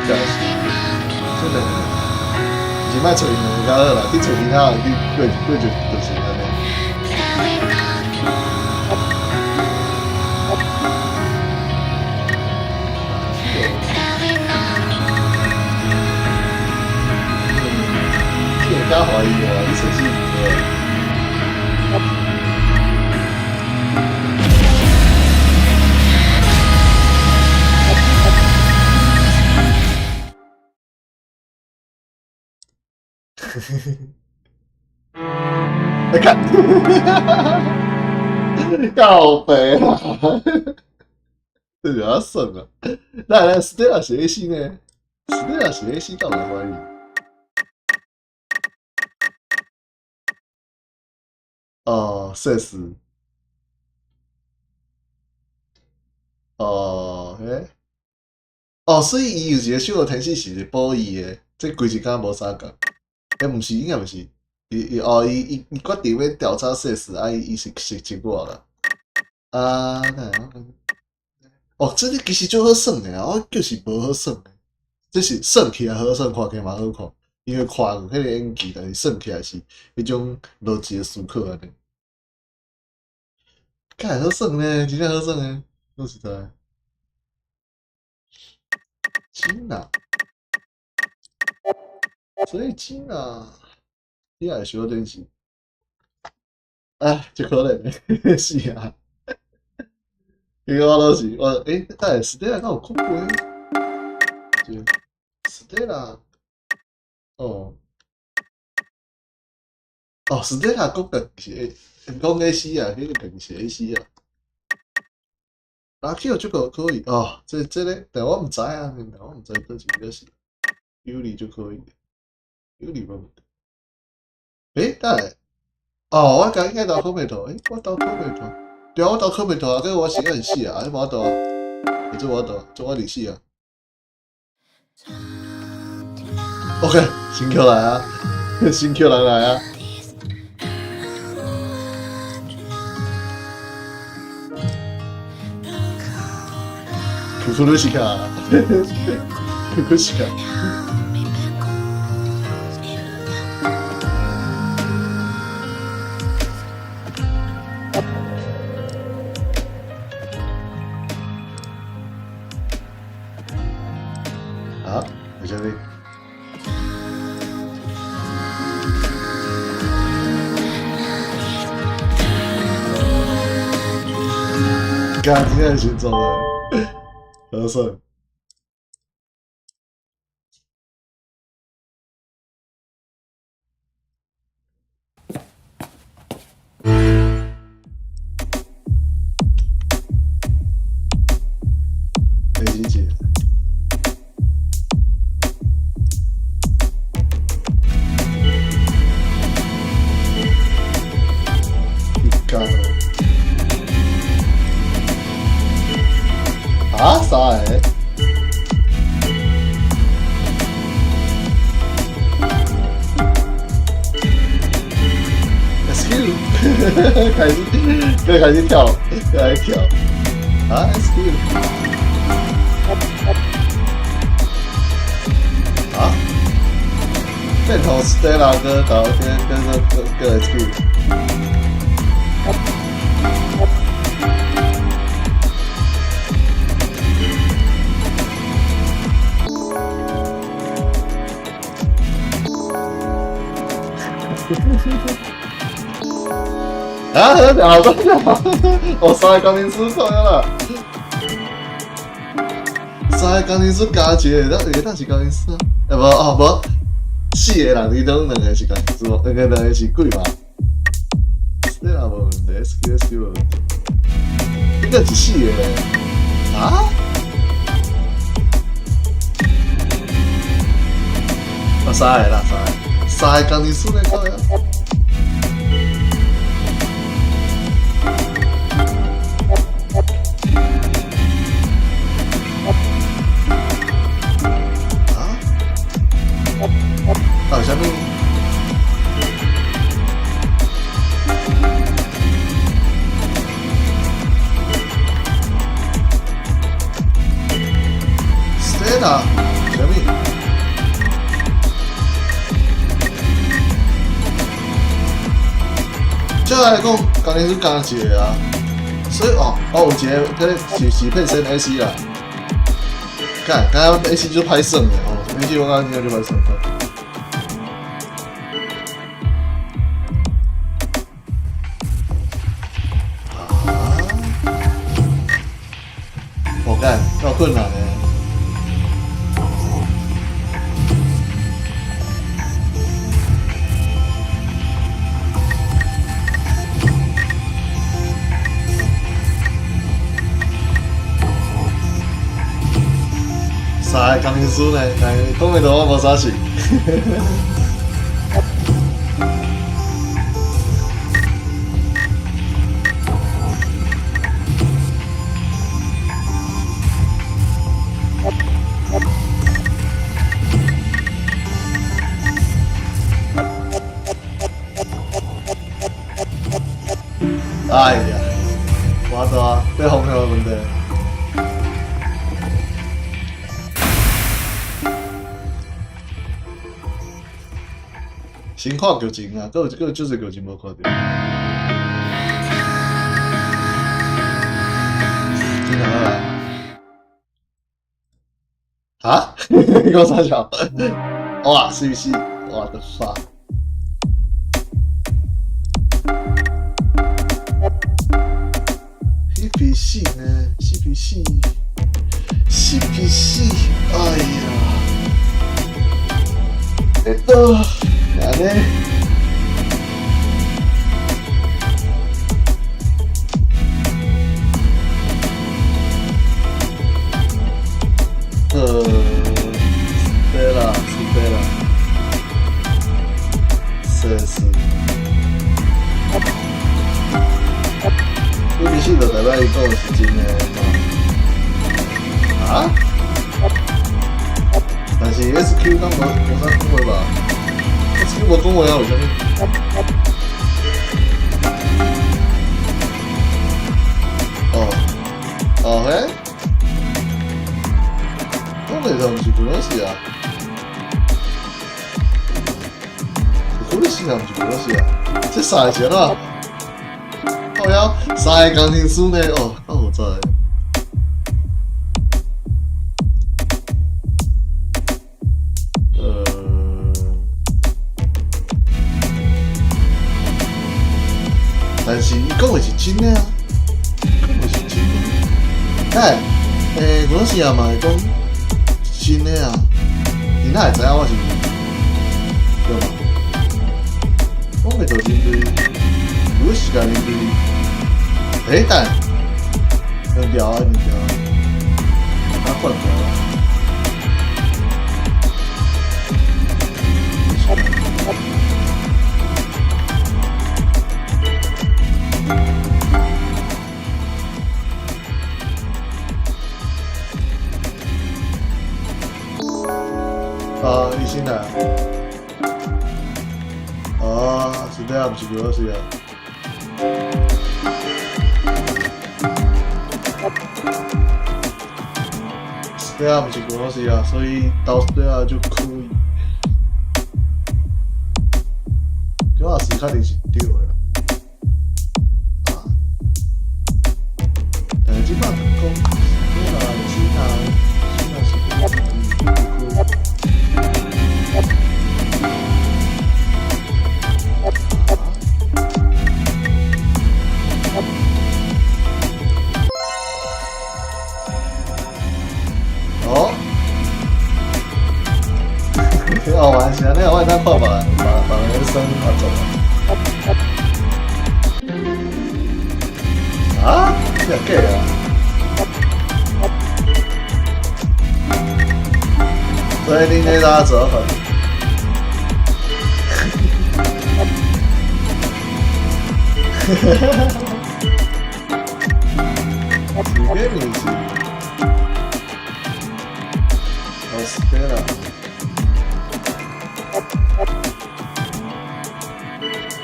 這兩個，是莫揣𪜶兩个較好啦，去揣其他人去過過就就是按呢。嗯，這個較懷疑哦，你揣死對。你看，靠北啊！這就要算啊！來來，斯蒂拉是 AC 呢？斯蒂拉是 AC，敢有懷疑？哦，確實。哦，欸，哦，所以伊有一個守護天使是保伊的，這規一工無相仝。欸，毋是，應該毋是。伊伊哦，伊伊伊決定欲調查事實，啊，伊伊是是結果啦。啊，那哦，這個其實足好耍的，我就是無好耍的。這是耍起來好耍，看起來嘛好看，因為看有彼個演技，但是耍起來是彼種邏輯的思考按呢。敢會好耍呢？真正好耍呢！講實在。真啊，所以真啊，你也會小電視？啊，足可憐的，是啊。伊個我都是我，欸，等下斯蒂拉敢有講過？斯蒂拉，哦，哦，斯蒂拉講家己是講 AC 啊，彼個家己是 AC 啊。阿 Q 這個可以哦，這這個，但我毋知啊，但我毋知佗一個是有利就可以，有利無問題。欸，等下，哦，我剛應該投科美頭，欸，我投科美頭，對啊，我投科美頭啊，結果我是按死啊，你無法度啊，這無法度，這我伫死啊。OK，新 Q 來啊，新 Q 人來啊。ククルシカ，ククシカ。啊，為啥物？幹，真正是做的，好耍。沒理解。一干哦。啊？啥欸？SQ，開始，開始跳，開始跳。啊，SQ。啊？變頭 Stella 哥搞跟跟跟跟 SQ。啊，好重要！哦，三个鋼琴師重要啦，三個鋼琴師加一個，那會當是鋼琴師啊？欸無哦無，四個人當中兩個是鋼琴師，兩個兩個是鬼嘛？ SQ SQ 無問題。應該是四個啊？啊，三個啦，三個，三個工程師咧，靠呀！啊？啊，啥物？Stella，啥物？照來講，工程師加一個啊，所以哦，哦有一個，這個是變成 AC 啦。看，剛剛 AC 就歹算的哦，AC 我剛剛就歹算的。啊！我幹，夠困難的。三個工程師呢，但講的都我無啥信。哎呀，我大，這方向的問題。先看劇情啊，閣有閣有少劇情無看著。真好啊！啊？你講啥小？哇，是不是？What the fuck？CP 四呢？CP 四，CP 四，哎呀，欸多，按呢？對啦，是對啦，是是。CP 四就代表伊講的是真的嘛？啊？但是 SQ 敢無無啥講話吧？SQ 無講話啊？為啥物？哦，哦嘿？講的毋是普羅西啊？是普羅西啊，毋是普羅西啊？這三個是按怎？靠腰，三個工程師呢？哦，夠複雜的。但是伊講的是真的啊，講的是真的。哎，欸，我時也嘛會講真的啊，你哪會知影我是對吧？我袂做人類，我是個人類。欸，等，兩條啊，兩條啊，啊換條啊。啊，醫生啊！哦，是這樣，毋是俄羅斯啊。對啊，毋是俄羅斯啊，所以到對啊就可以。這也是確定是對的啦。啊，但是這擺講，這啦，這啦，這啦是可以。哦，哦，原來是按呢，我會當看別人，別別人咧耍合作啊。啊？這假啊？所以恁咧哪做法？哈哈哈！是个物是？哦，是个啦。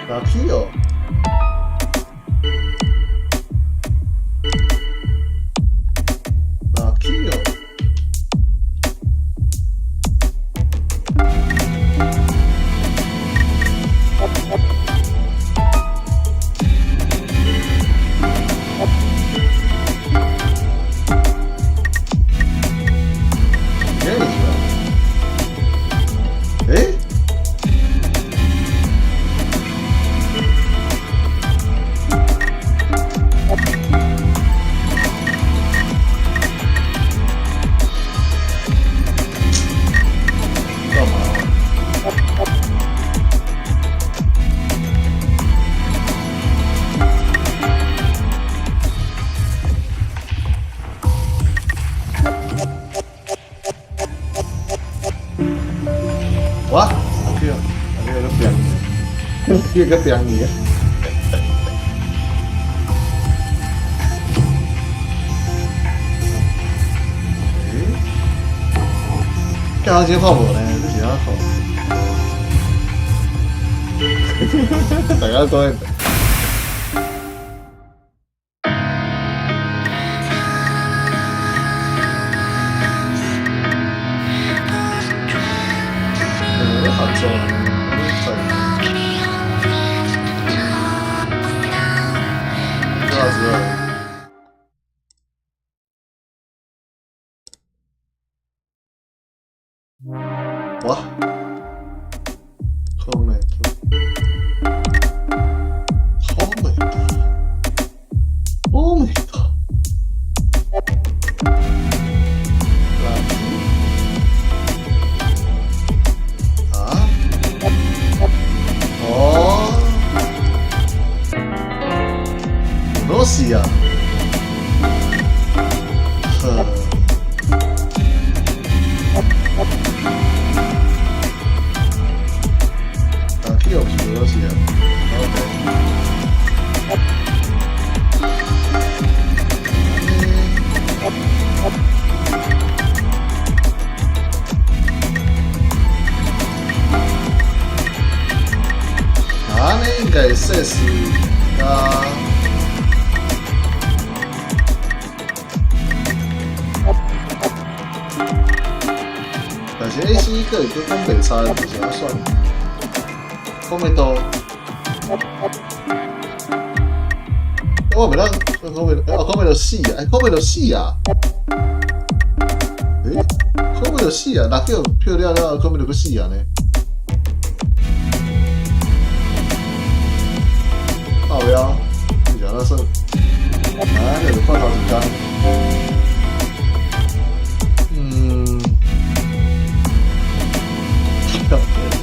哪去哦？哪去哦？这个是吧？欸？干嘛？哇！阿 Q，阿 Q 个扁你，个扁你。欸？干啥今看无呢？这是啥看？大家都会。合作啊！多少时？哇！好美，好美，好美啊！哦，罗西亚，呵，啊，去用是罗西亚，OK。啊，呢應該說是啊，但是 AC 個會閣講袂差，就是按算？講袂到，我袂當講袂，哦，講袂到死啊！欸，講袂到死啊！欸，講袂到死啊！若叫票了了，講袂到閣死啊呢？靠腰，你是按怎算？啊，這就看頭一工。嗯，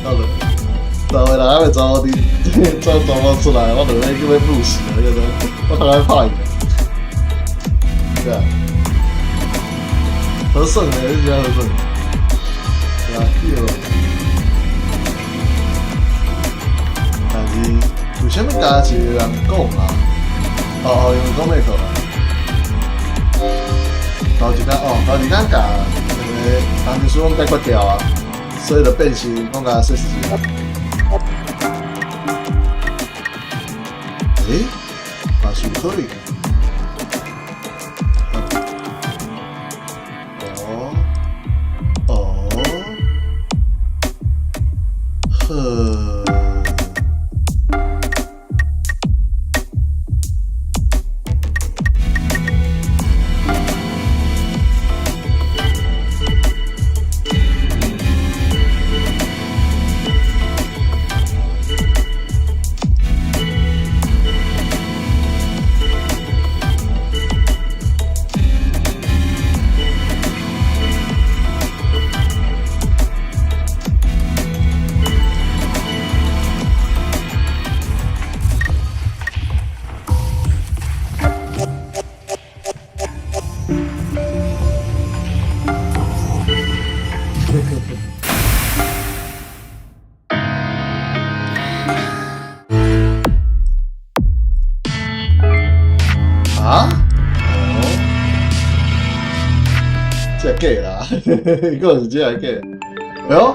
到了，十个人還袂查某伫做查某出來，我就欲叫欲入死啊！你知？我較愛拍伊。對啊，好耍咧，你知影好耍？對啊，對。但是為啥物加一個人講啊？哦哦，因為講袂過啊。頭一工哦，頭一工共兩個工程師攏解決掉啊，所以就變成講共說事實。欸？嘛是有可能。哦哦，呵。這假啦，講是這個假。哎喲，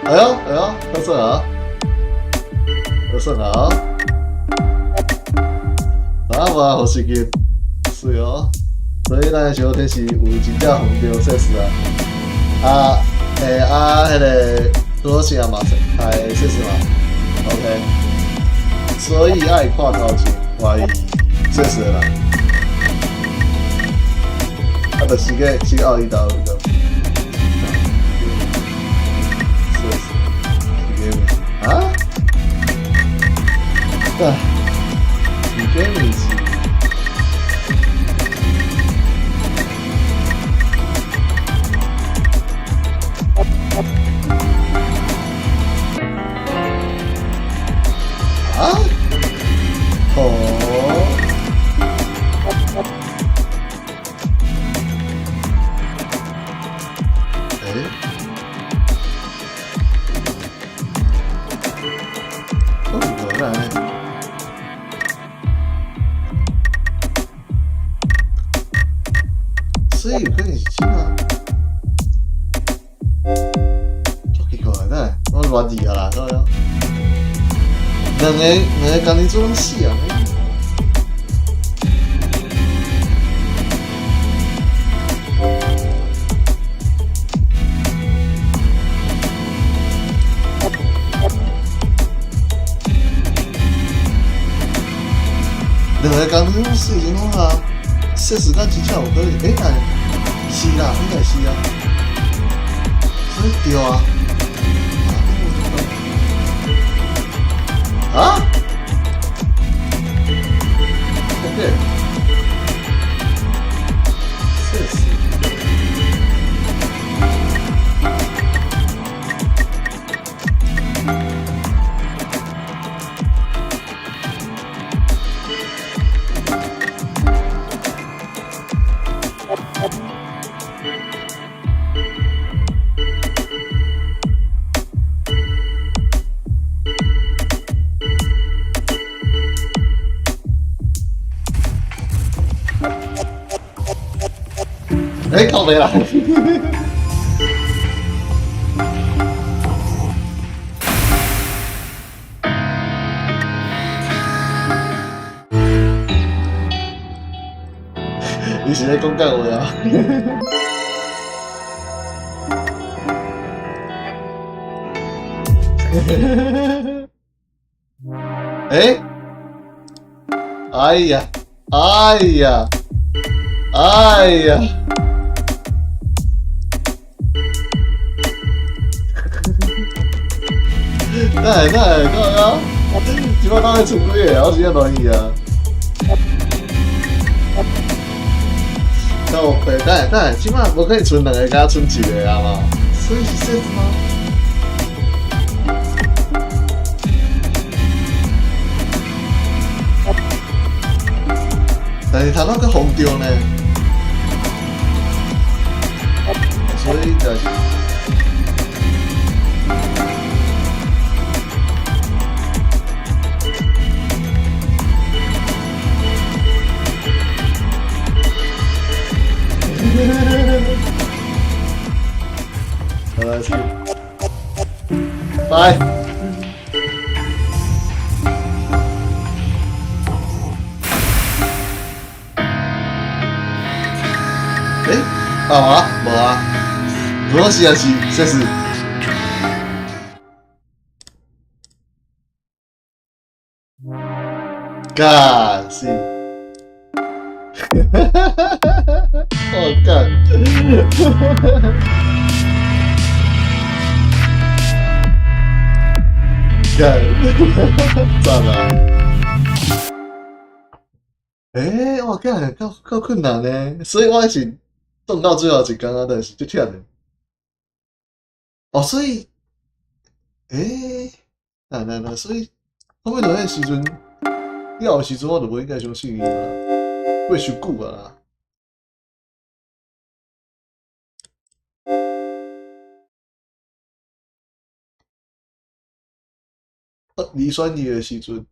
哎喲，哎喲，好算啊，好算啊，啊無好時間，是哦。所以咱的小天是有真正防著設施啊，啊，欸啊，彼个多少嘛是，係設施嘛，OK。所以愛看頭前懷疑設施啦，啊，就是個是奧伊達有個，設施是個啊？啊，是個物是。啊？哦？欸？哦，無來。所以有可能是真啊。足奇怪，哪會？我亂字啊啦，對啊。兩個共你做攏死啊！兩個共你攏死情況下，說時間真正有可能，欸，但是啦，應該是啊，所以對啊。啊？對，是是。欸，靠北啦！你是咧講幹話啊？欸？哎呀！哎呀！哎呀！哪會哪會講啊？這擺當會剩幾个？我真正亂去啊！靠北，等下等下，這擺無可能剩兩个，敢剩一个啊嘛？所以是說什麼？但是頭腦閣封著呢，所以就是。好來，拜。欸，啊無啊，無啊，是啊是，這是。幹是。我幹。幹，讚啊！欸，我幹，夠夠困難呢，所以我是動到最後一工啊，但是足忝的。哦，所以，欸，來來來，所以後面到彼時陣，了後時陣我就無應該相信伊啦，過傷久啊啦。啊，二選二的時陣，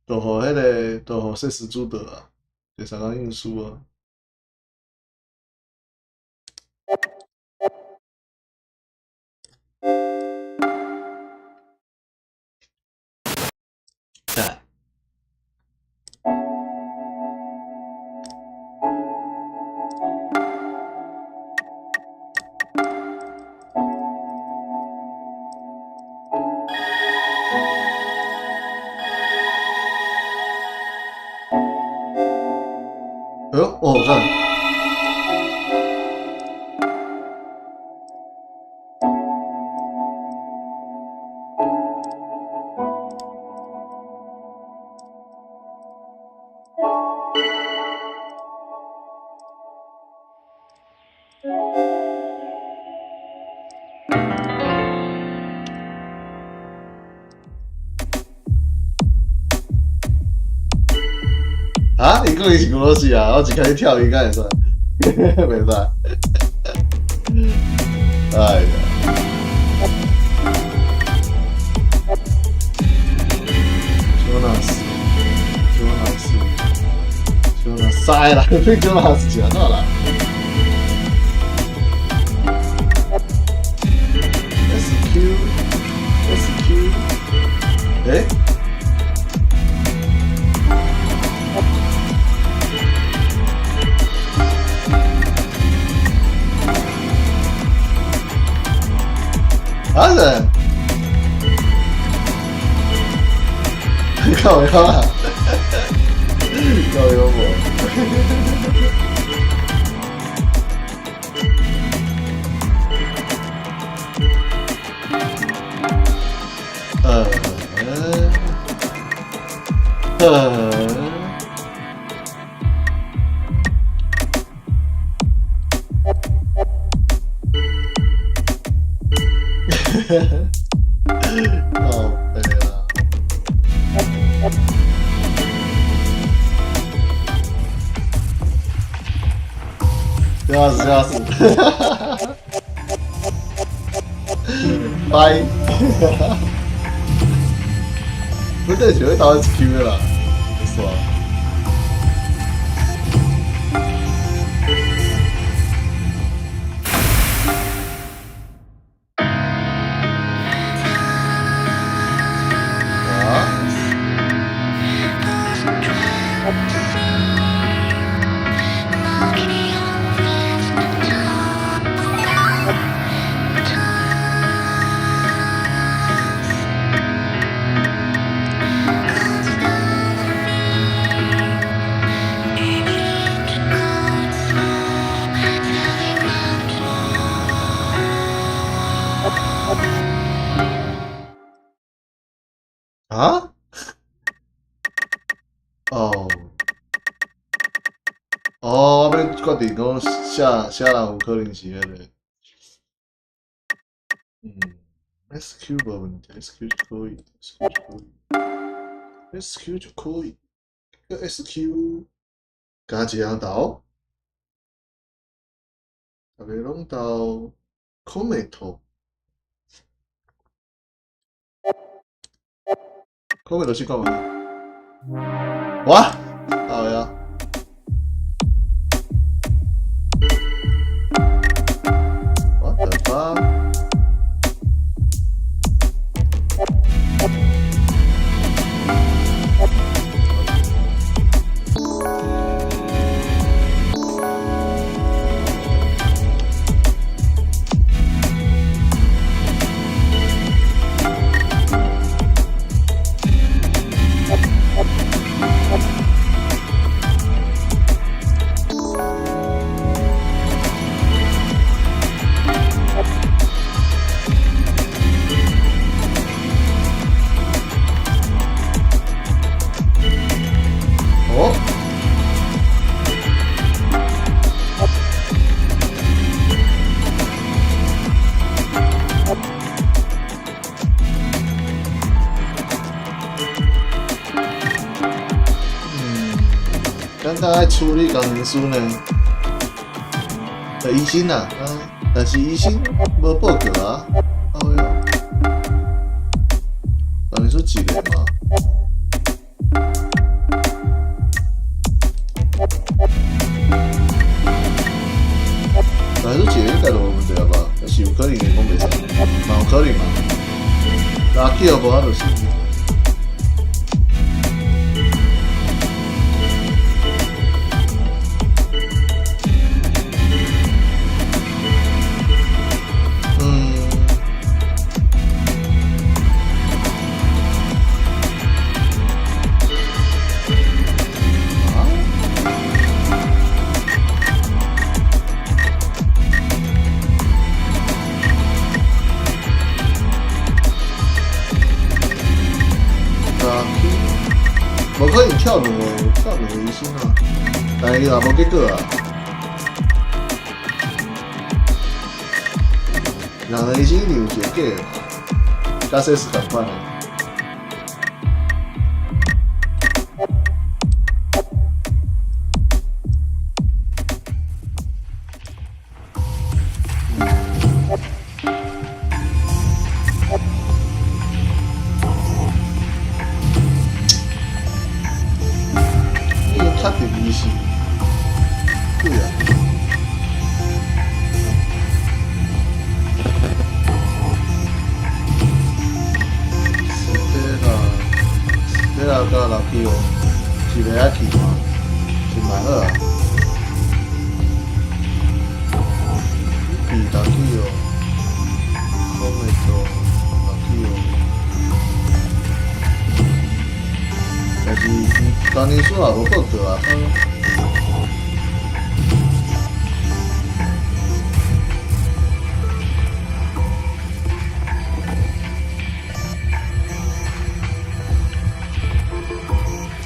就予彼个，就予設施主導啊，第三工運輸啊。啊？伊講伊是俄羅斯啊，我一開始跳伊敢會使？袂使。哎呀！喬納斯，喬納斯，喬納塞啦，被喬納斯講到啦。SQ SQ，欸？啊是？靠腰啊！靠腰無？呃呃。靠北啊！嚇死嚇死！拜！不對，是會打 SQ 的啦，爽。啊？啊？哦，哦，我欲決定講啥啥人有可能是彼个，嗯，SQ 無問題，SQ 就可以，SQ 就可以，SQ 就可以，個 SQ 加一人投，逐个攏投 Comet，Comet 試看覓？哇！好呀。What the fuck？哦？嗯，感覺愛處理工程師呢？醫生啊，啊，但是醫生無報告啊，哎喲，工程師一個嘛。但是一個應該就無問題了吧？還是有可能會講袂使，嘛有可能嘛。拉叫無法就死。嗯。啊？啊，無可能跳兩個，跳兩個醫生啊，但是伊若無結果啊。人已經有一個假的嘛，佮說是仝款的。你確定伊是對啊？斯特拉，斯特拉佮拉基奧是袂愛去嗎？是蠻好啊。比拉基奧，講會做拉基奧，但是伊當年書也無報告啊。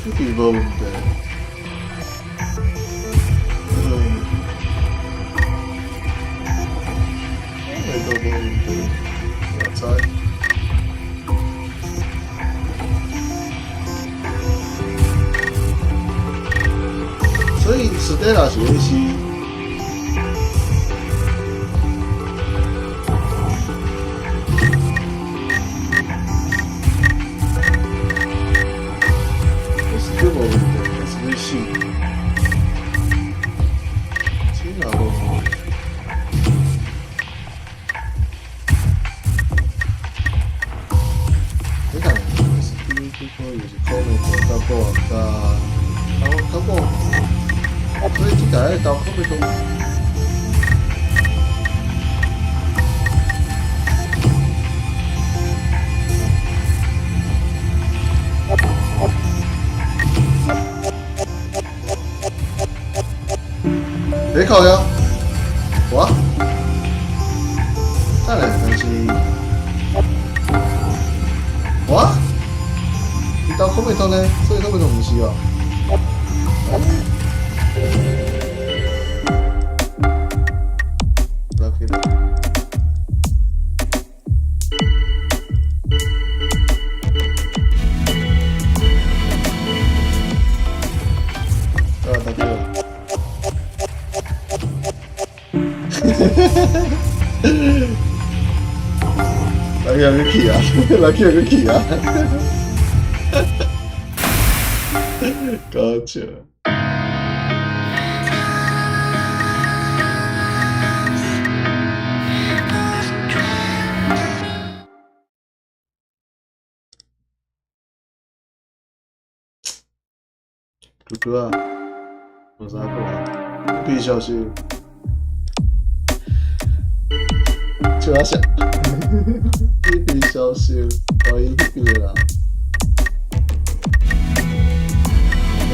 這個無問題。嗯，這個無問題，我知。所以斯特拉是咧是。這無問題，是咧死。這也無問題。你看，是這個又是可能到個加，較較所以這個愛投可袂動。別靠腰，我，再來，但是，我，你投可袂動呢？所以可袂動毋是哦。來去啦。啊，大哥。來去去啊！來去去啊！搞笑。哥哥啊，有啥講啊？必小心。笑啊笑，你必小心，懷疑彼邊啦。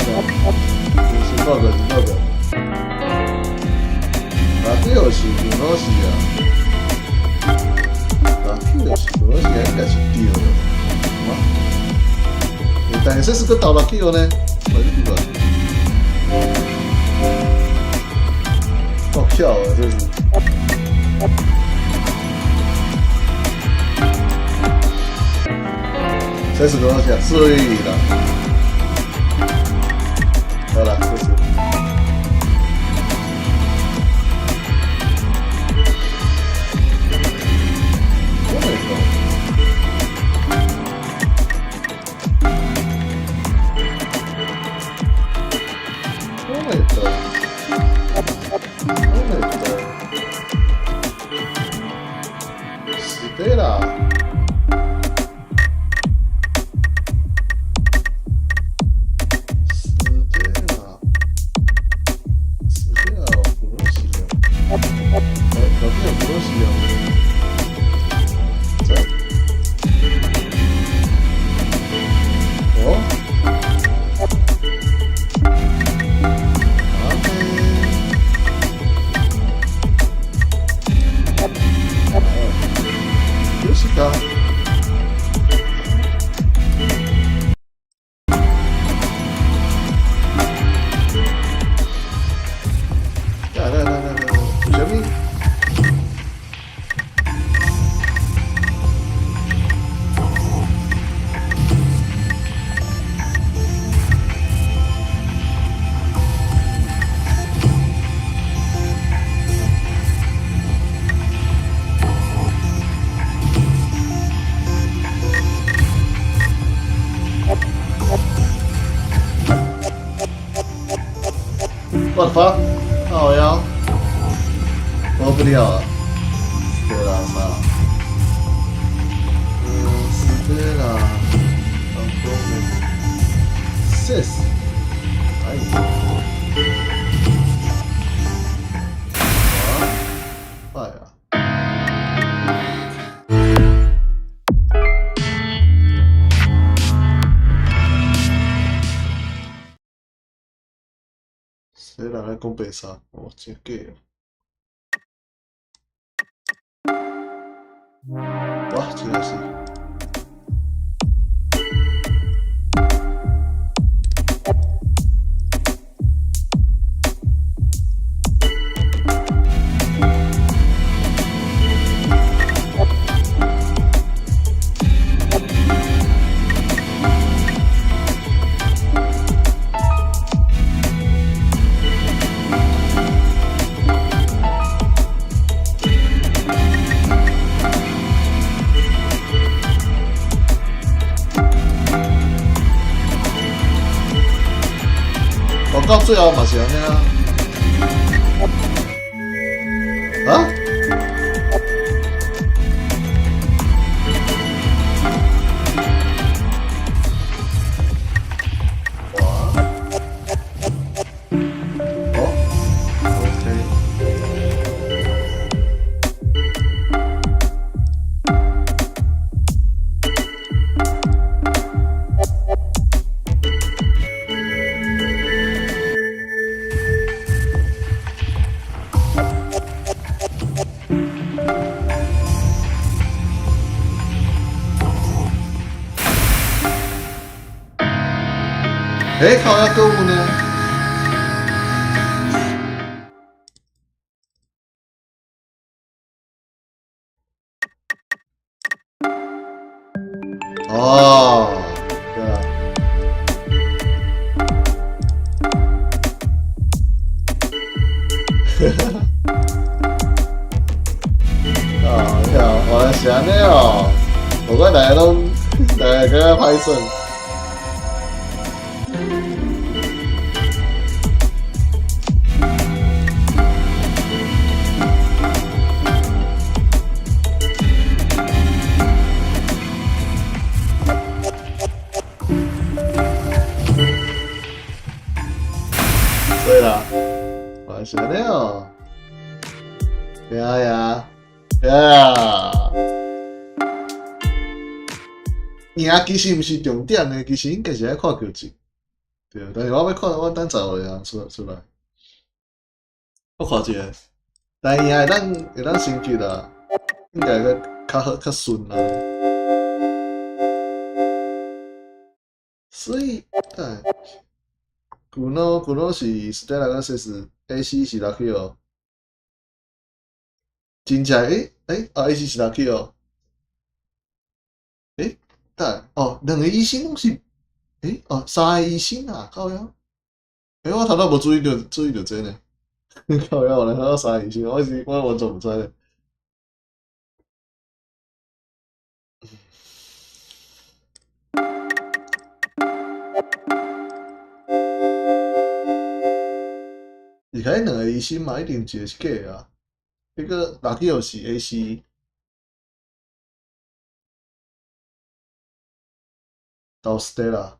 是報告，是報告。拉基奧是普羅西亞，拉基奧是普羅西亞，應該是對的，嗎？但是這是個投拉基奧呢？我是奇怪。好巧啊，這是。這是多少錢？水啦！好啦，這是。我沒講。我沒講。我沒講。是的啦。來來來來來，有啥物？ fuck？靠腰，过不了啊！对啦，啥？嗯，是的啦。谢死！哎，哇，快啊！谁人咧讲白沙？哦，真假哦！哇，真正是。到最後嘛是按呢啊？啊？哇！哦，OK。欸，靠，要購物呢？哦，對啊。啊，呀，原來是按呢哦，無怪大家攏大家感覺歹耍。對啦，原來是按呢哦。呀呀呀！贏其實毋是重點的，其實應該是愛看劇情。對，但是我欲看，我等10月啊出來。我看一下，但贏會當升級啦，應該會較好較順啦。所以，哎，古諾是 Stella 跟 Ses AC 是 Lucky 真正欸欸啊 AC 是 Lucky 哦。欸，等哦，兩个醫生攏是，欸哦，三个醫生啊，靠腰。欸，我頭拄無注意著這呢。靠腰，原來有三個醫生，我完全毋知咧。而且兩个醫生嘛，一定一个是假的啊。彼個 Lucky 是 AC，到 Stella，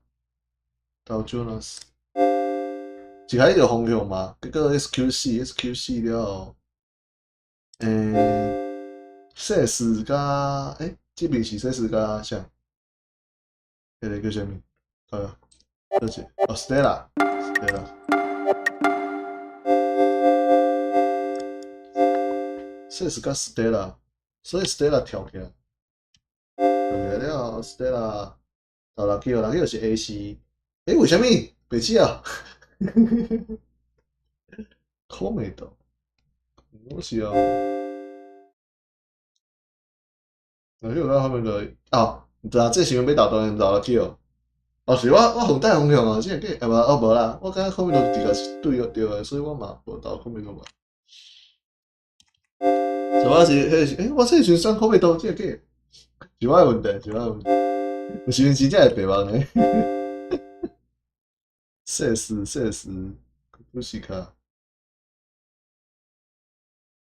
到 Jonas，一開始就方向嘛，結果 SQC，SQC 了後，欸，Ses 佮欸，這邊是 Ses 佮啥？彼个叫啥物？倒一個？哦，Stella，Stella。Ses 佮 Stella，所以 Stella 跳起來，跳起來了後，Stella 到 Lucky，Lucky 是 AC，欸，為啥物？白痴啊！可未到，我是啊。Lucky 到後面就哦，毋知影這時陣欲投當然投 Lucky 哦。哦，是我反帶方向哦，這個假，欸無哦無啦，我感覺後面都直覺是對對的，所以我嘛無投後面嘛。是我是彼時，欸，我這時陣選後面都這個假，是我的問題，是我的問題。有時陣真正會白目呢。Ses Ses，不是卡。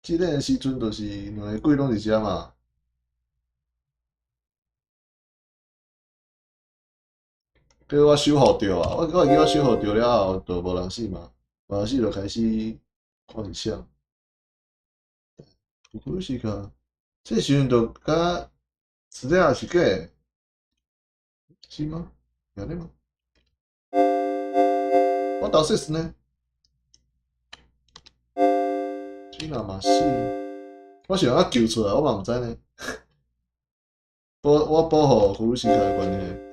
試煉的時陣就是兩个鬼攏佇遮嘛。結果我守護著啊，我會記我守護著了後，就無人死嘛，無人死就開始看是啥。有時個，這時陣就敢資料是假的，是嗎？是按呢嗎？我到底是呢？這若嘛死，我是按怎救出來，我嘛毋知呢。我保護庫魯西卡的關係。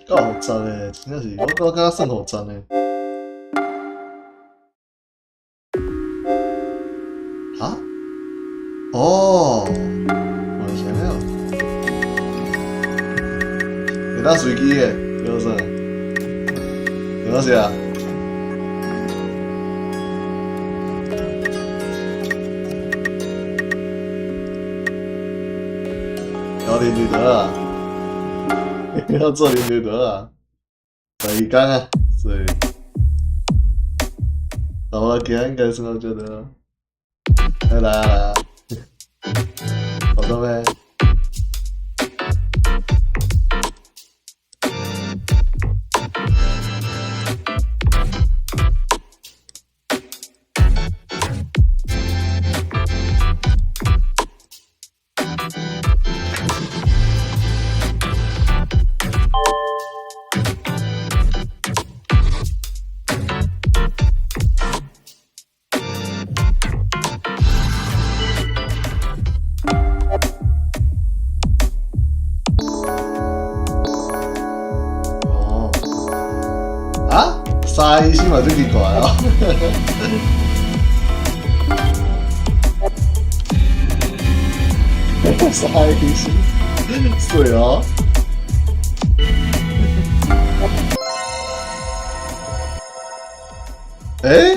夠複雜的，真正是，我感覺算複雜的。哈？哦，原來是按呢哦。會當隨機的，叫啥？多謝啊。搞掂就得啊，要做啉就得啊，第二工啊，所以，我今應該算到這得。來來啊來啊，好多咩？哦，啊？三醫生嘛足奇怪哦。三醫生，媠哦。欸？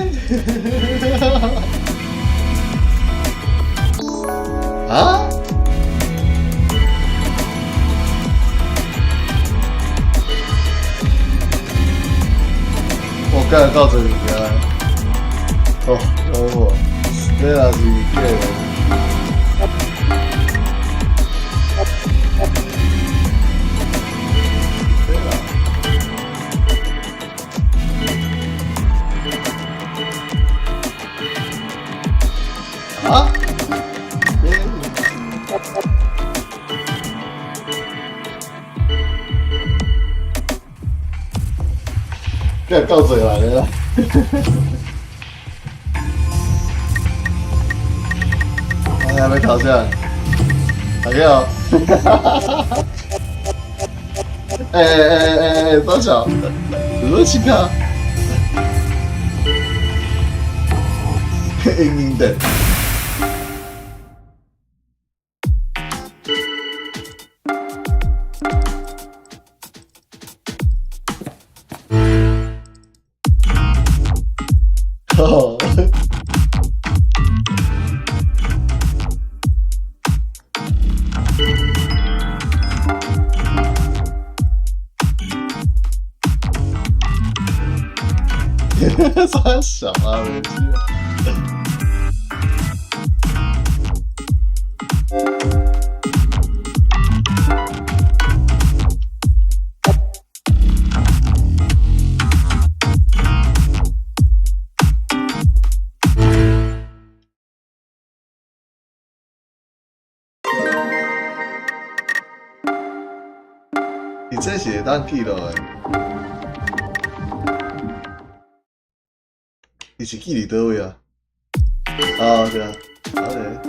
啊？我幹夠濟物件，哦，好無？這若是假的。對啦。啊？這夠濟人啦！哎呀，欲頭啥？大家好。欸欸欸欸欸，多少？羅奇卡。硬硬的。哦。三小啊，沒事。伊這是會當記錄的，伊是記佇佗位啊？啊，對啊，好嘞。啊。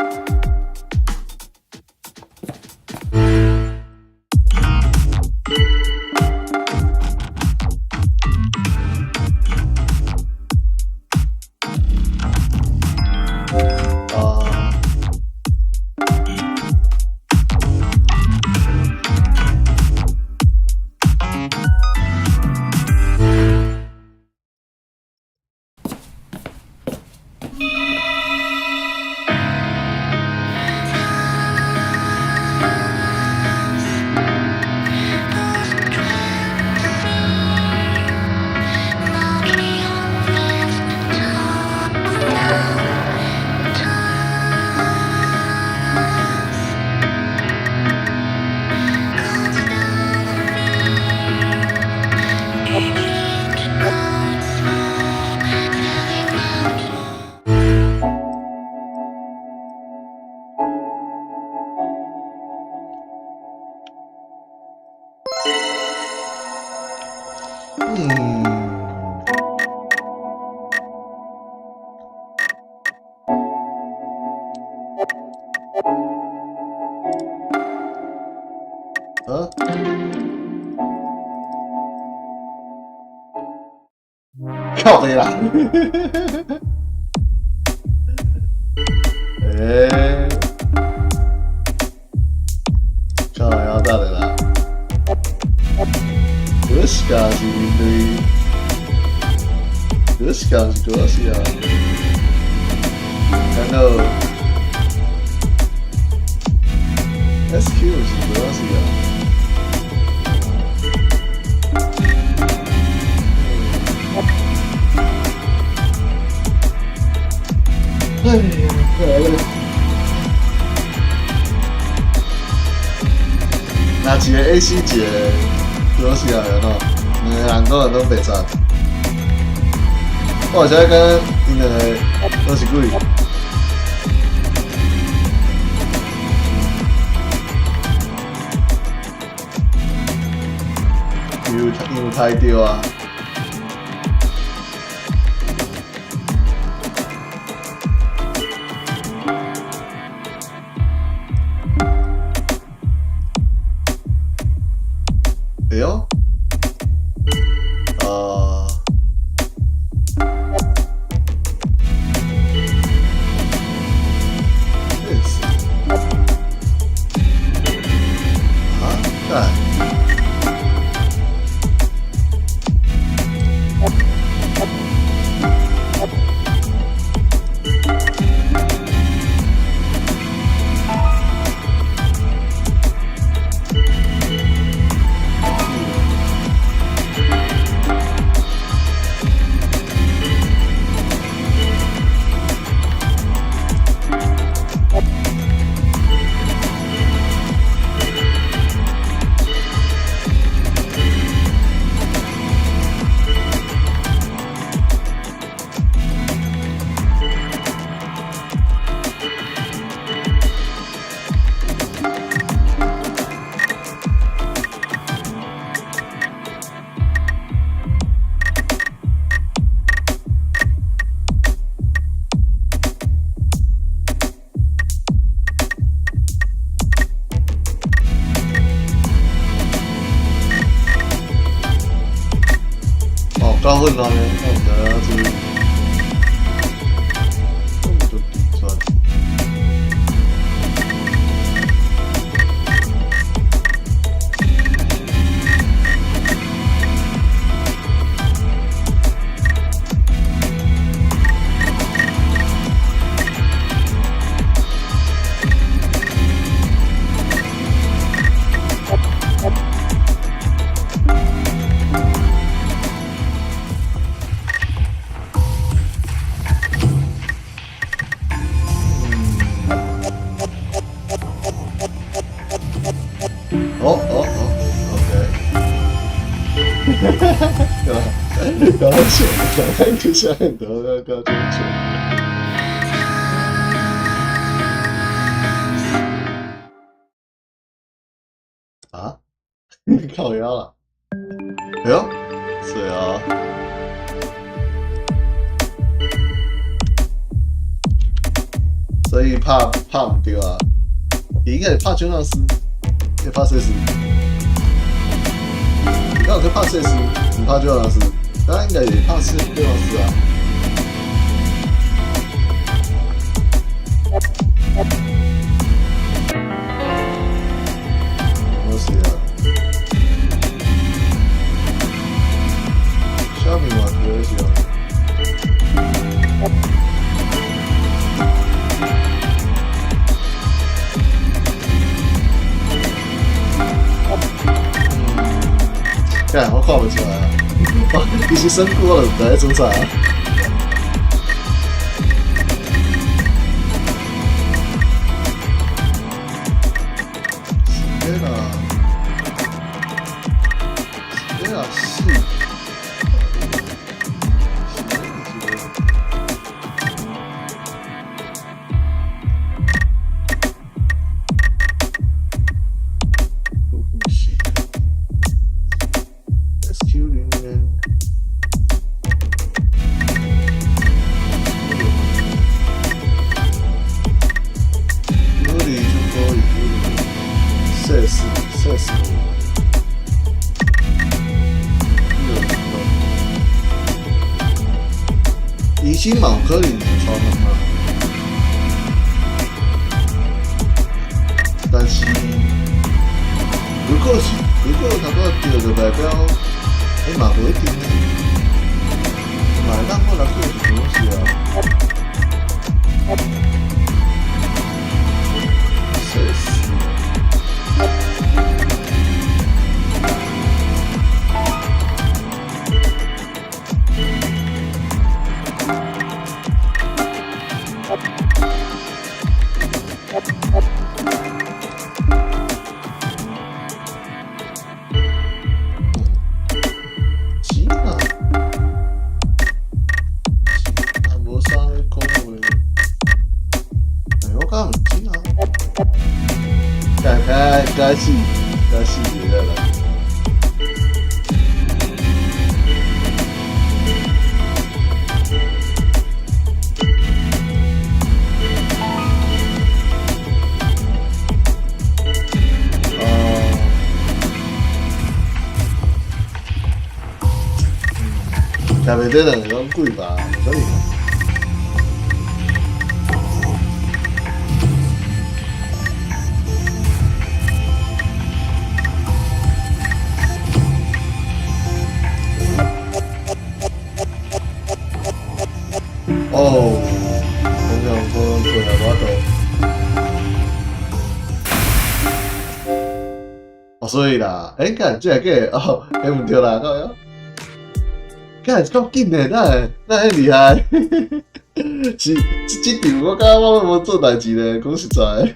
嗯。啊？靠北啦！欸，靠腰大的啦！格西卡是对，格西卡是格西啊，然後 SQ 是格西啊。哎呀，来了！那一个 AC，一个格西啊，有喏，兩個人講的攏白賊。我而且感覺𪜶兩個攏是鬼。有有猜著啊！哎喲，啊，這是啊，幹。哦，夠混亂的，我毋知影這，我毋就直轉。哦哦哦，OK。搞笑，搞笑，搞清楚。啊？靠腰了？哎喲，是啊。所以拍拍毋著啊，伊應該是拍張老師，會拍西斯。你敢有去拍西斯，毋拍張老師，咱應該是拍西張老師啊。我是啊。啥物嘛可惜啊。幹，我看不出來啊！我其實身久我就毋知咧做啥。是啦，是啦，是。是。SQ 零零。生嘛有可能會傳人嘛，但是如果頭拄仔對，就代表欸嘛無一定呢，嘛會當講人叫是東西啊。笑死！是啊，啊無啥咧講話，欸我感覺毋是啊，該該該死，該死的啦！哦，下面這兩個攏鬼吧？有可能。哦，咁樣可能佢又無法度。哦，所以啦，欸，幹，這個哦，欸，毋對啦，靠腰。幹，夠緊的，哪會哪會厲害？是這這場我感覺我無做代誌咧，講實在。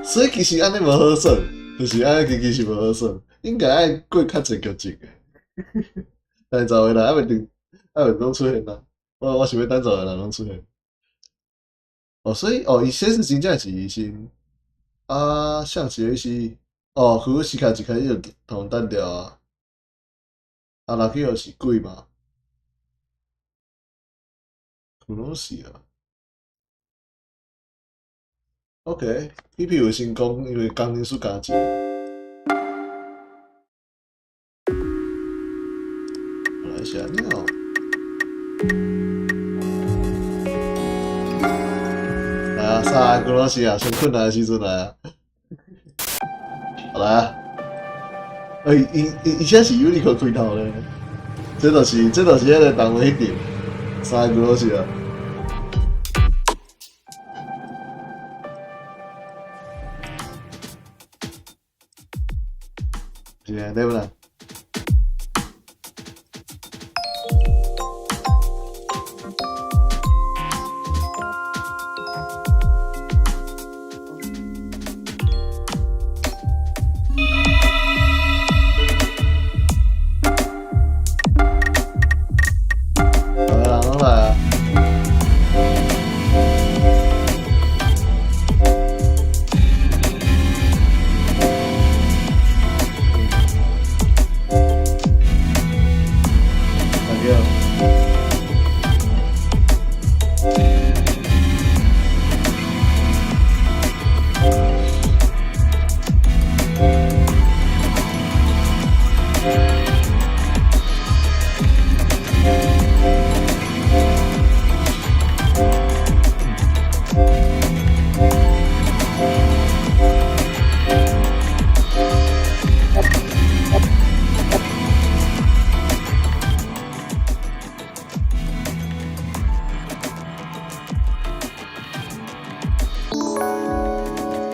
所以其實按呢無好耍，就是按呢其實無好耍，應該愛過較濟劇情的。但十個人還未定，還未攏出現啊！我想欲等十個人攏出現。哦，所以哦，伊這是真正是醫生。啊，像是彼是哦，庫魯斯卡一開始就同單調啊。啊，拉基奧是鬼嘛？可能是啊。OK，P P 有成功，因為工程師加一個。原來是按呢哦。來啊，三個老師啊，上困難的時陣來啊！好來啊！欸，伊伊伊這是 Uniqlo 開頭咧，這就是彼個動畫彼場，三個老師啊。是啊，對不啦？來啊，攏來啊！大家。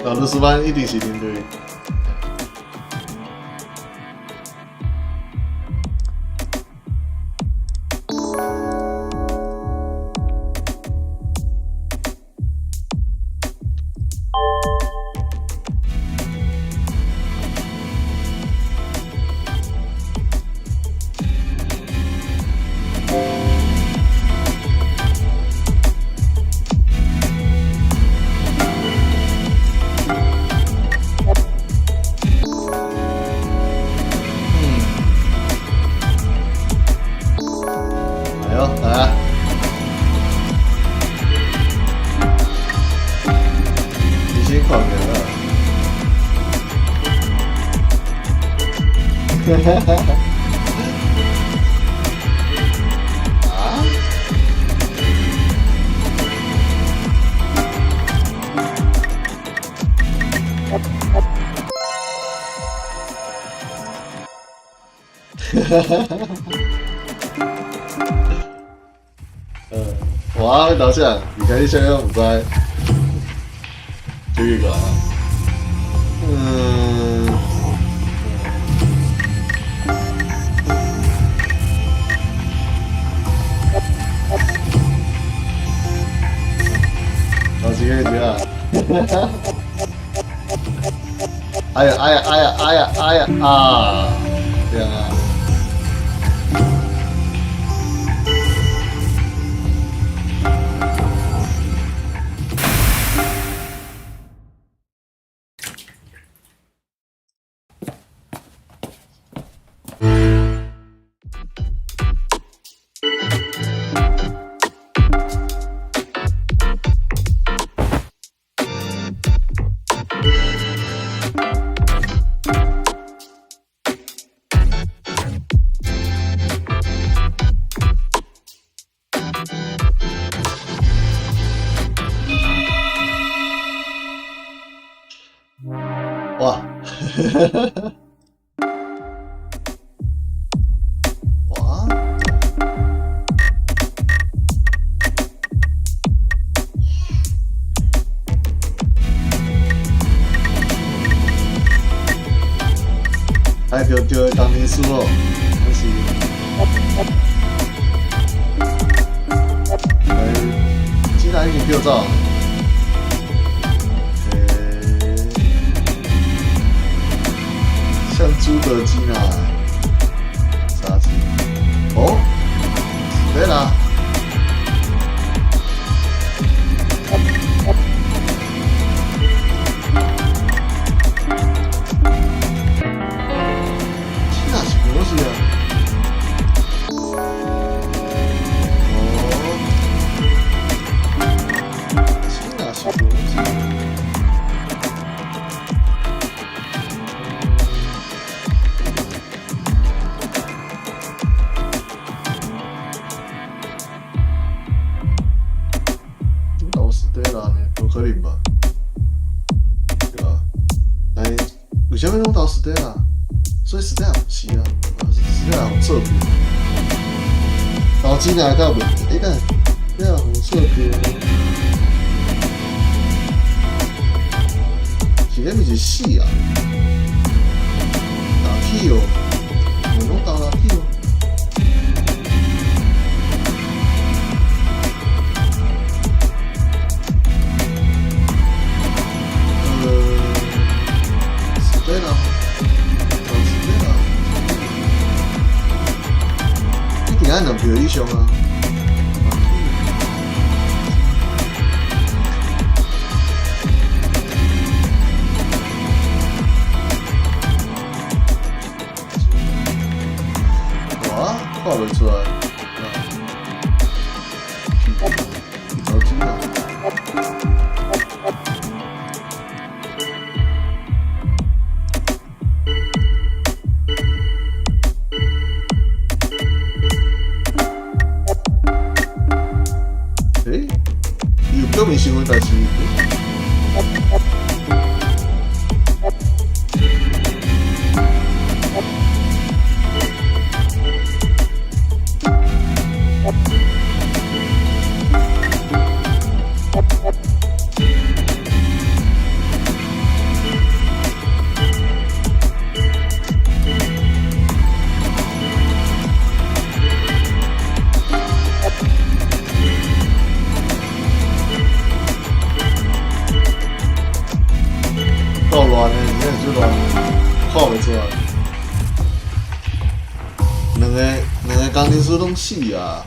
老魯斯班一定是人類。嗯，來哦，來啊！你先看起來。啊？哇，投啥？离开你啥拢毋知，这个啊，老师跟你讲，哎呀哎呀哎呀哎呀哎呀啊，这样啊。哇！哇！哎，票对当天输哦，还是？哎，竟然已经票走。像朱德基娜，啥子？哦，对啦。基娜是什么东西啊？哦，基娜是什么东西？无可能吧？对吧？但为啥物攏投斯蒂拉？所以斯蒂拉毋是啊，斯蒂拉有错票。投钱来较有问题，欸等下，你若有错票，是咧毋是死啊？打去哦，我拢投落去哦。对啦，是对啦，一定爱两票以上啊！哇，看袂出来，去找钱啦！欸，伊有表明身份，但是。够乱的，真正足乱，看袂出来。两个工程师攏死啊！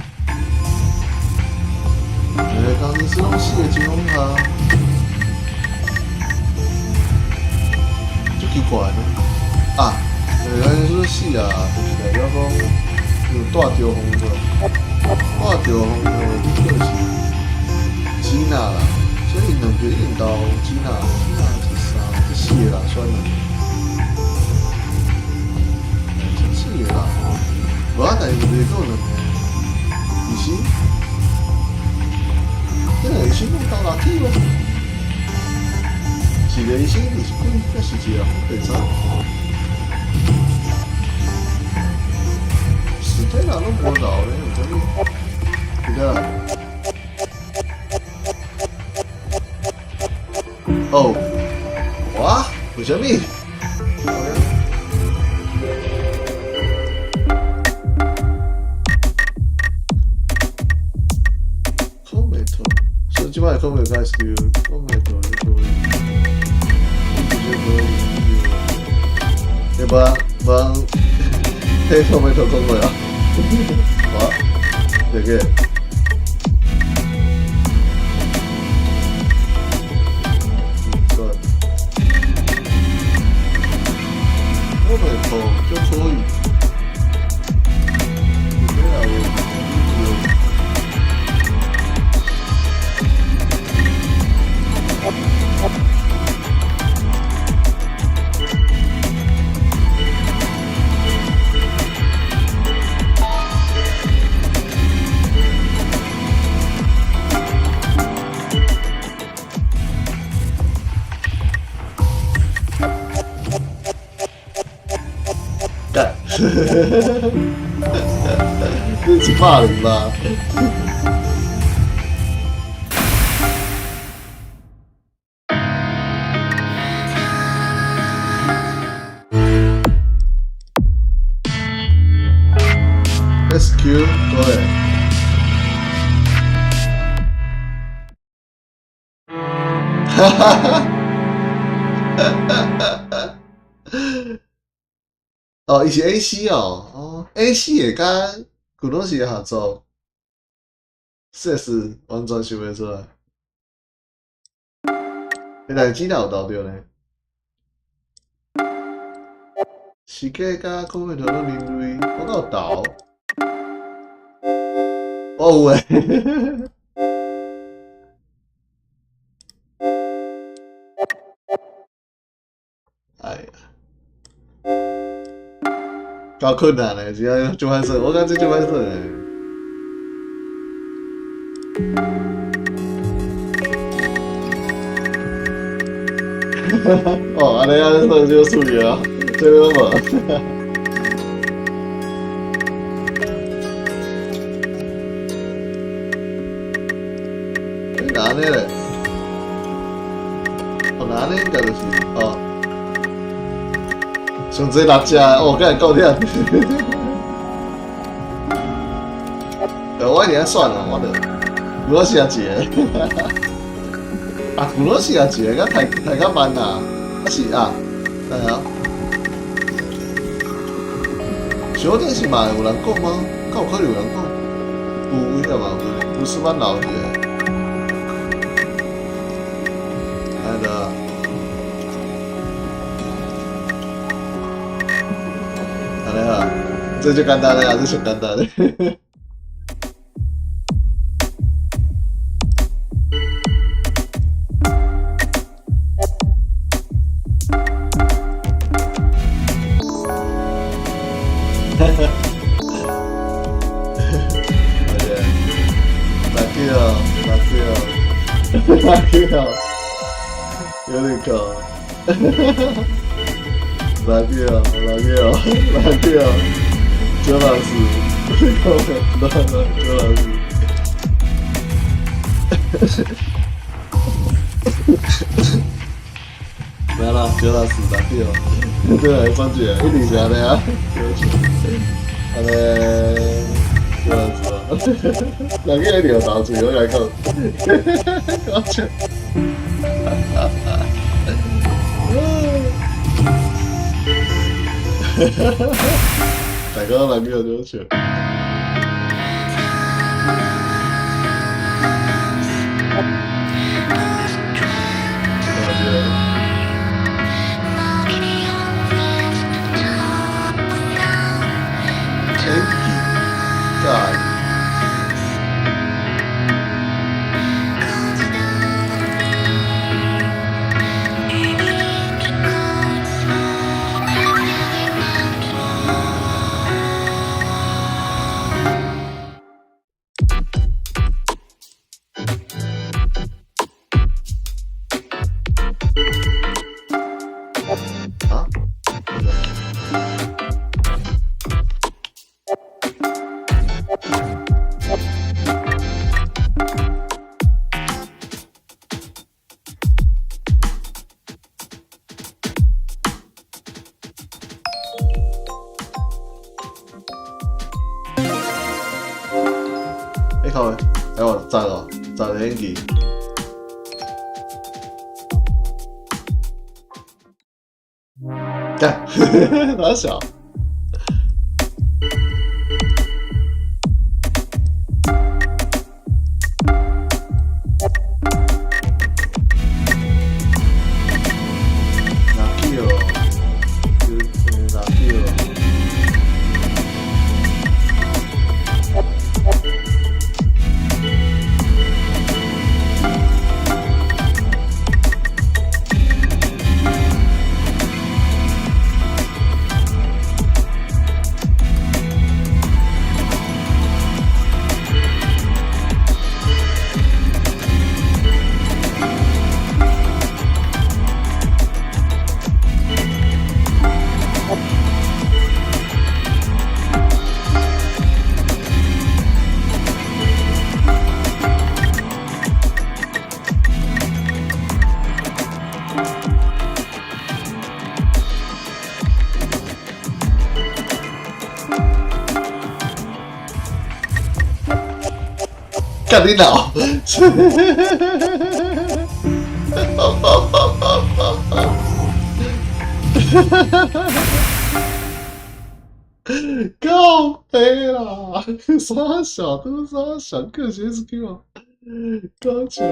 两个工程师攏死的情况下，足奇怪呢。啊，两个工程师死啊，就是代表講有帶著風雨，帶著風雨就是吉娜啦，所以兩票一定投吉娜，吉娜是三，這四個人選兩個。水的啦。無啊，但是問題閣有兩個醫生，這兩個醫生攏鬥垃圾無？一個醫生就是鬼，抑是一個白痴？時間啊，攏無留咧，有啥物？對啊。哦，哇，為啥物？講袂透，所以這擺講袂開始，講袂透就可以，就可以。欸，無人無人，彼講袂透講過啊？哇，這個。講袂透就可以。幹，這是霸凌吧？SQ 對。哈哈哈！哦，伊是 AC 哦，哦，AC 會佮古東西合作，這是完全想袂出來。欸，但是真有投著呢？是假佮講袂頭攏人類，我敢有投？我有欸。哎呀，夠困難的，真正足歹算，我感覺這足歹算的。哦，按呢按呢算就水啊，這個無。哪按呢咧？哦，哪按呢應該就是哦。上濟六隻，哦，敢會夠忝。我一定愛算啦，我著，古羅西亞一個，啊，古羅西亞一個，敢太太較慢啦，啊是啊，等下，小電視嘛有人講嗎？敢有可能有人講？有，有嘛有，有斯曼老一個，來的。按呢啊，這就簡單了，這上簡單的。哈哈，來去哦，來去哦，來去哦，有點高。來去哦，來去哦，來去哦，周老師，來來周老師，來啦，周老師來去哦，這來算一個，一定是按呢啊，按呢，周老師啊，人家一定有投喙，我共你講，搞笑。大哥，來叫就笑。天氣，干。靠！哎我十哦，十个演技。干，哪小？哪去哦？哪去哦？干你老！靠北啦！啥小都啥小，个学是给我高球。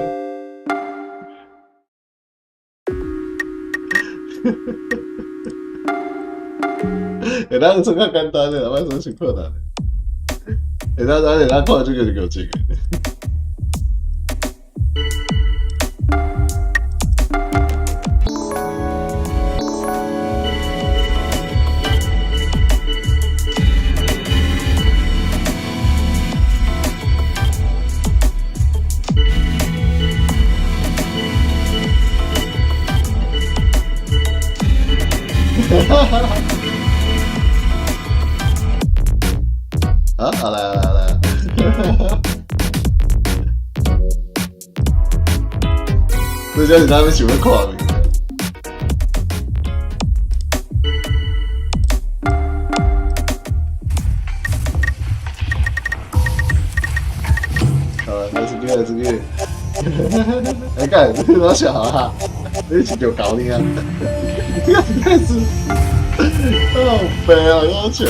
会当算较简单的，莫算伤困难的。会当咱会当看这个就够这个。啊，好来来来，这就是他们想欲看的物件。好，来出去，来出去。哎，干，你哪笑啊？你是就搞你啊？你真是，好白啊，我笑。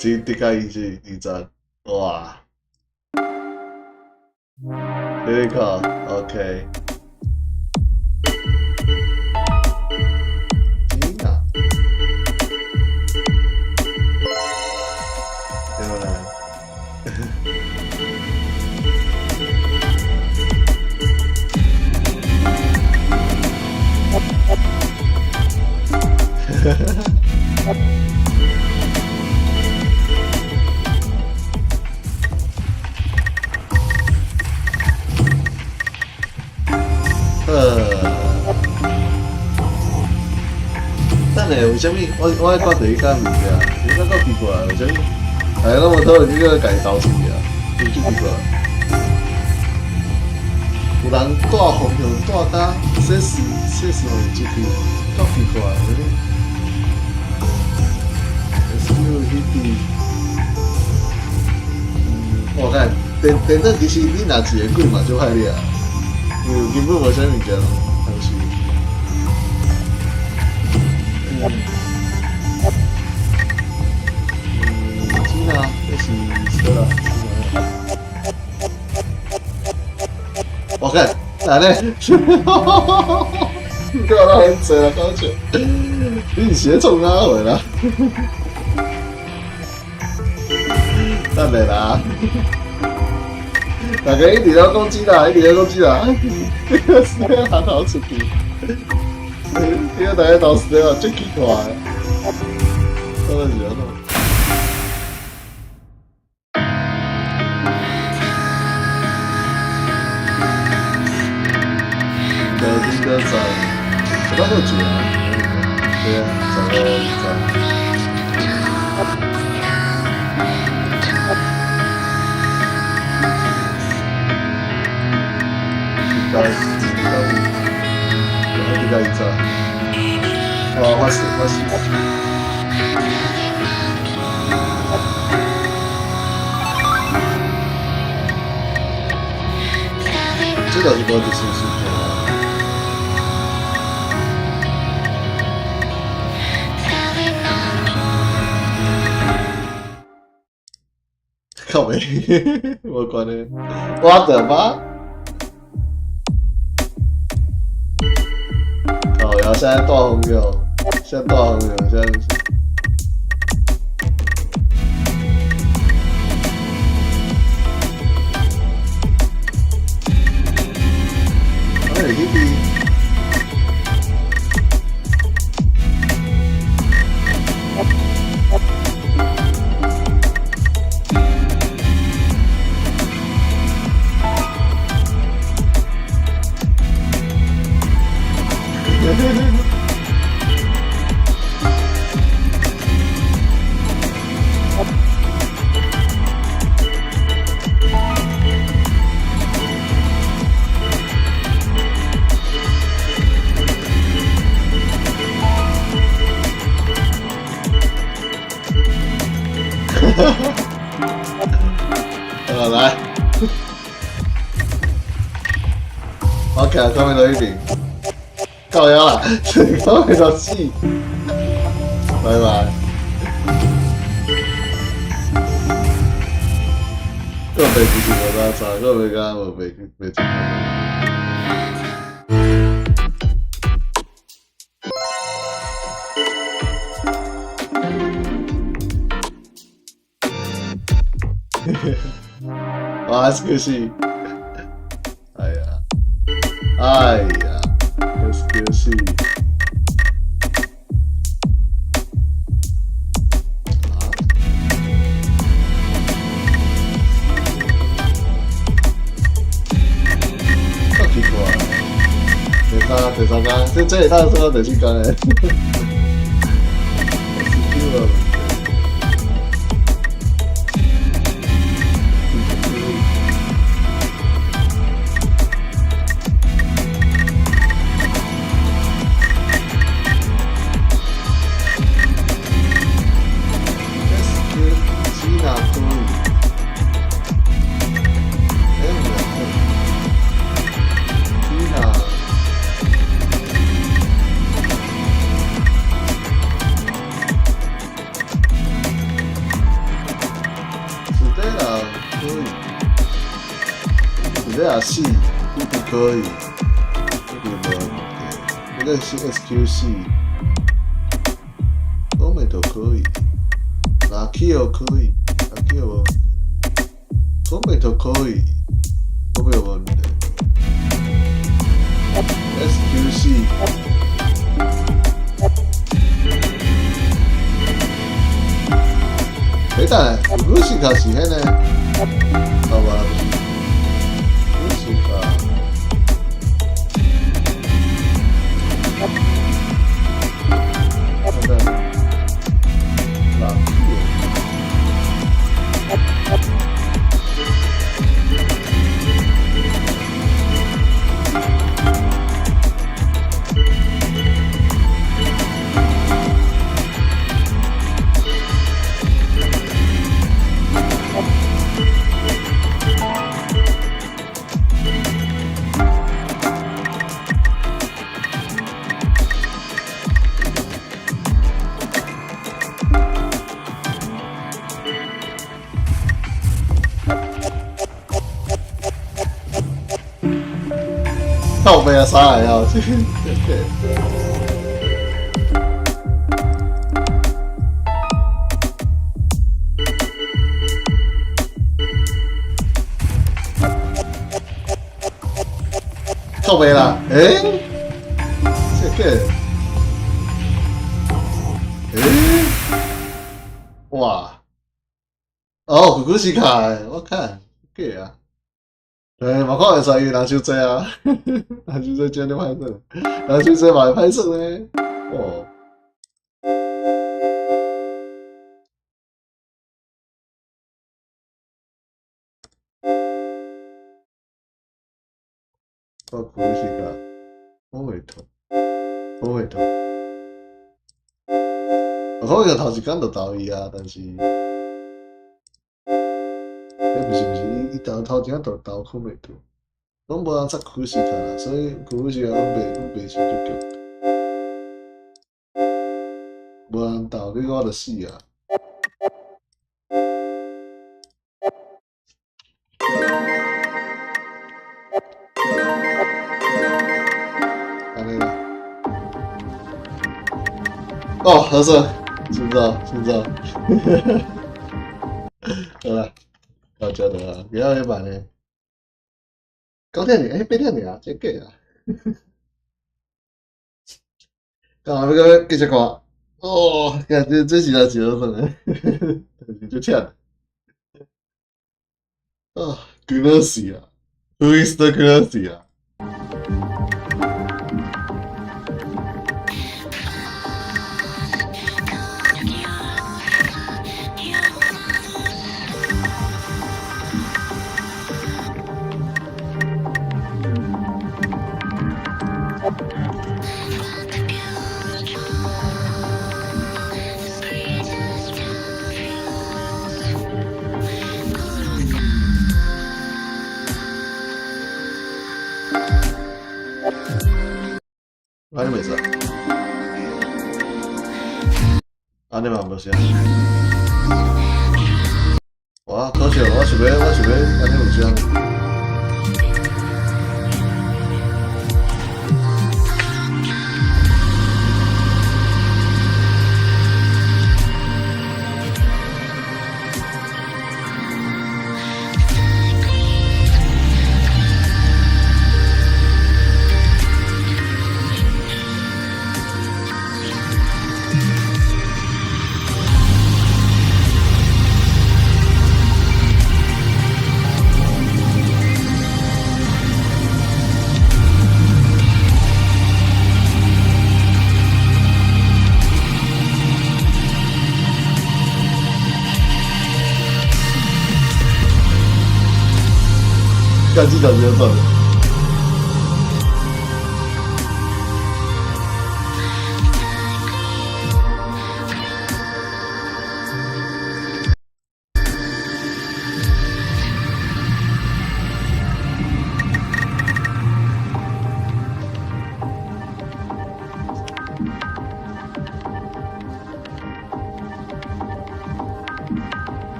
先跌加20，哇！呢個 OK。天啊！對啦。等下，為啥物我愛看第一間物件？你感覺奇怪，為啥物？大家攏無討論這個家己投出去啊？真奇怪。有人帶風向帶甲說是說是互出去，夠奇怪的。S U P D。我看電電腦其實你若一個鬼嘛，足歹掠啊，因為根本無啥物件通是。真啊，這是啥啦？我看，哪呢？你干嘛很济啦，高球？你是咧创啥货啦？等下啦，大家一直咧講錢啦，一直咧講錢啦，你個死下頭出去，你個大家頭死啊，足奇怪，真的是安怎？該應該十，十八個住啊，對啊，15、20。應該應該應該一早。哦，我是我是。這就是無一時事件啊！靠北，無關係。我的媽！靠腰，現在大風雨，現在大風雨，現在是。哎，弟弟。好來，我看上面都一頂，靠腰啦，上面都死，拜拜。個袂記住無咋差，個袂敢無袂袂記。哇，SQC，哎呀，哎呀，SQC，啊，足奇怪，第三第三工，這這會當算到第四工的。SQ 的問題。SQ 吉拿可以，哎，有兩個，吉拿，史黛拉可以，史黛拉四，不可以，這個無問題，這個是 SQC，歐美都可以，拉基奧可以，拉基奧無問題，歐美都可以，歐美有問題，SQC。欸，等下，露西卡是彼个，好吧，不是，露西卡。等等，拉基奧。靠北啊，啥來啊？這個。靠北啦，欸，這個，欸，哇，哦，古古西卡，我看，假啊，對，嘛看會出來伊人傷濟啊，人傷濟真的歹耍，人傷濟嘛會歹耍呢。哦。我苦是噶，我會痛，我會痛。我可能頭一工就投伊啊，但是，欸，毋是毋是，伊伊頭頭一工就投困袂著，攏無人插苦是卡啦，所以苦是卡攏袂傷足強。無人投，結果我就死啊！按呢啦。哦，好耍，真早真早。好啦，到這就啊，今仔禮拜呢，9點爾，欸，8點爾啊，這假啊。啊，欲閣繼續看。哦，幹這這實在是好耍的，但是足忝。啊，Gnosia，Who is the Gnosia？按呢袂使，按呢嘛無啥。哇，可惜，我想欲，按呢有獎。幹這條是怎？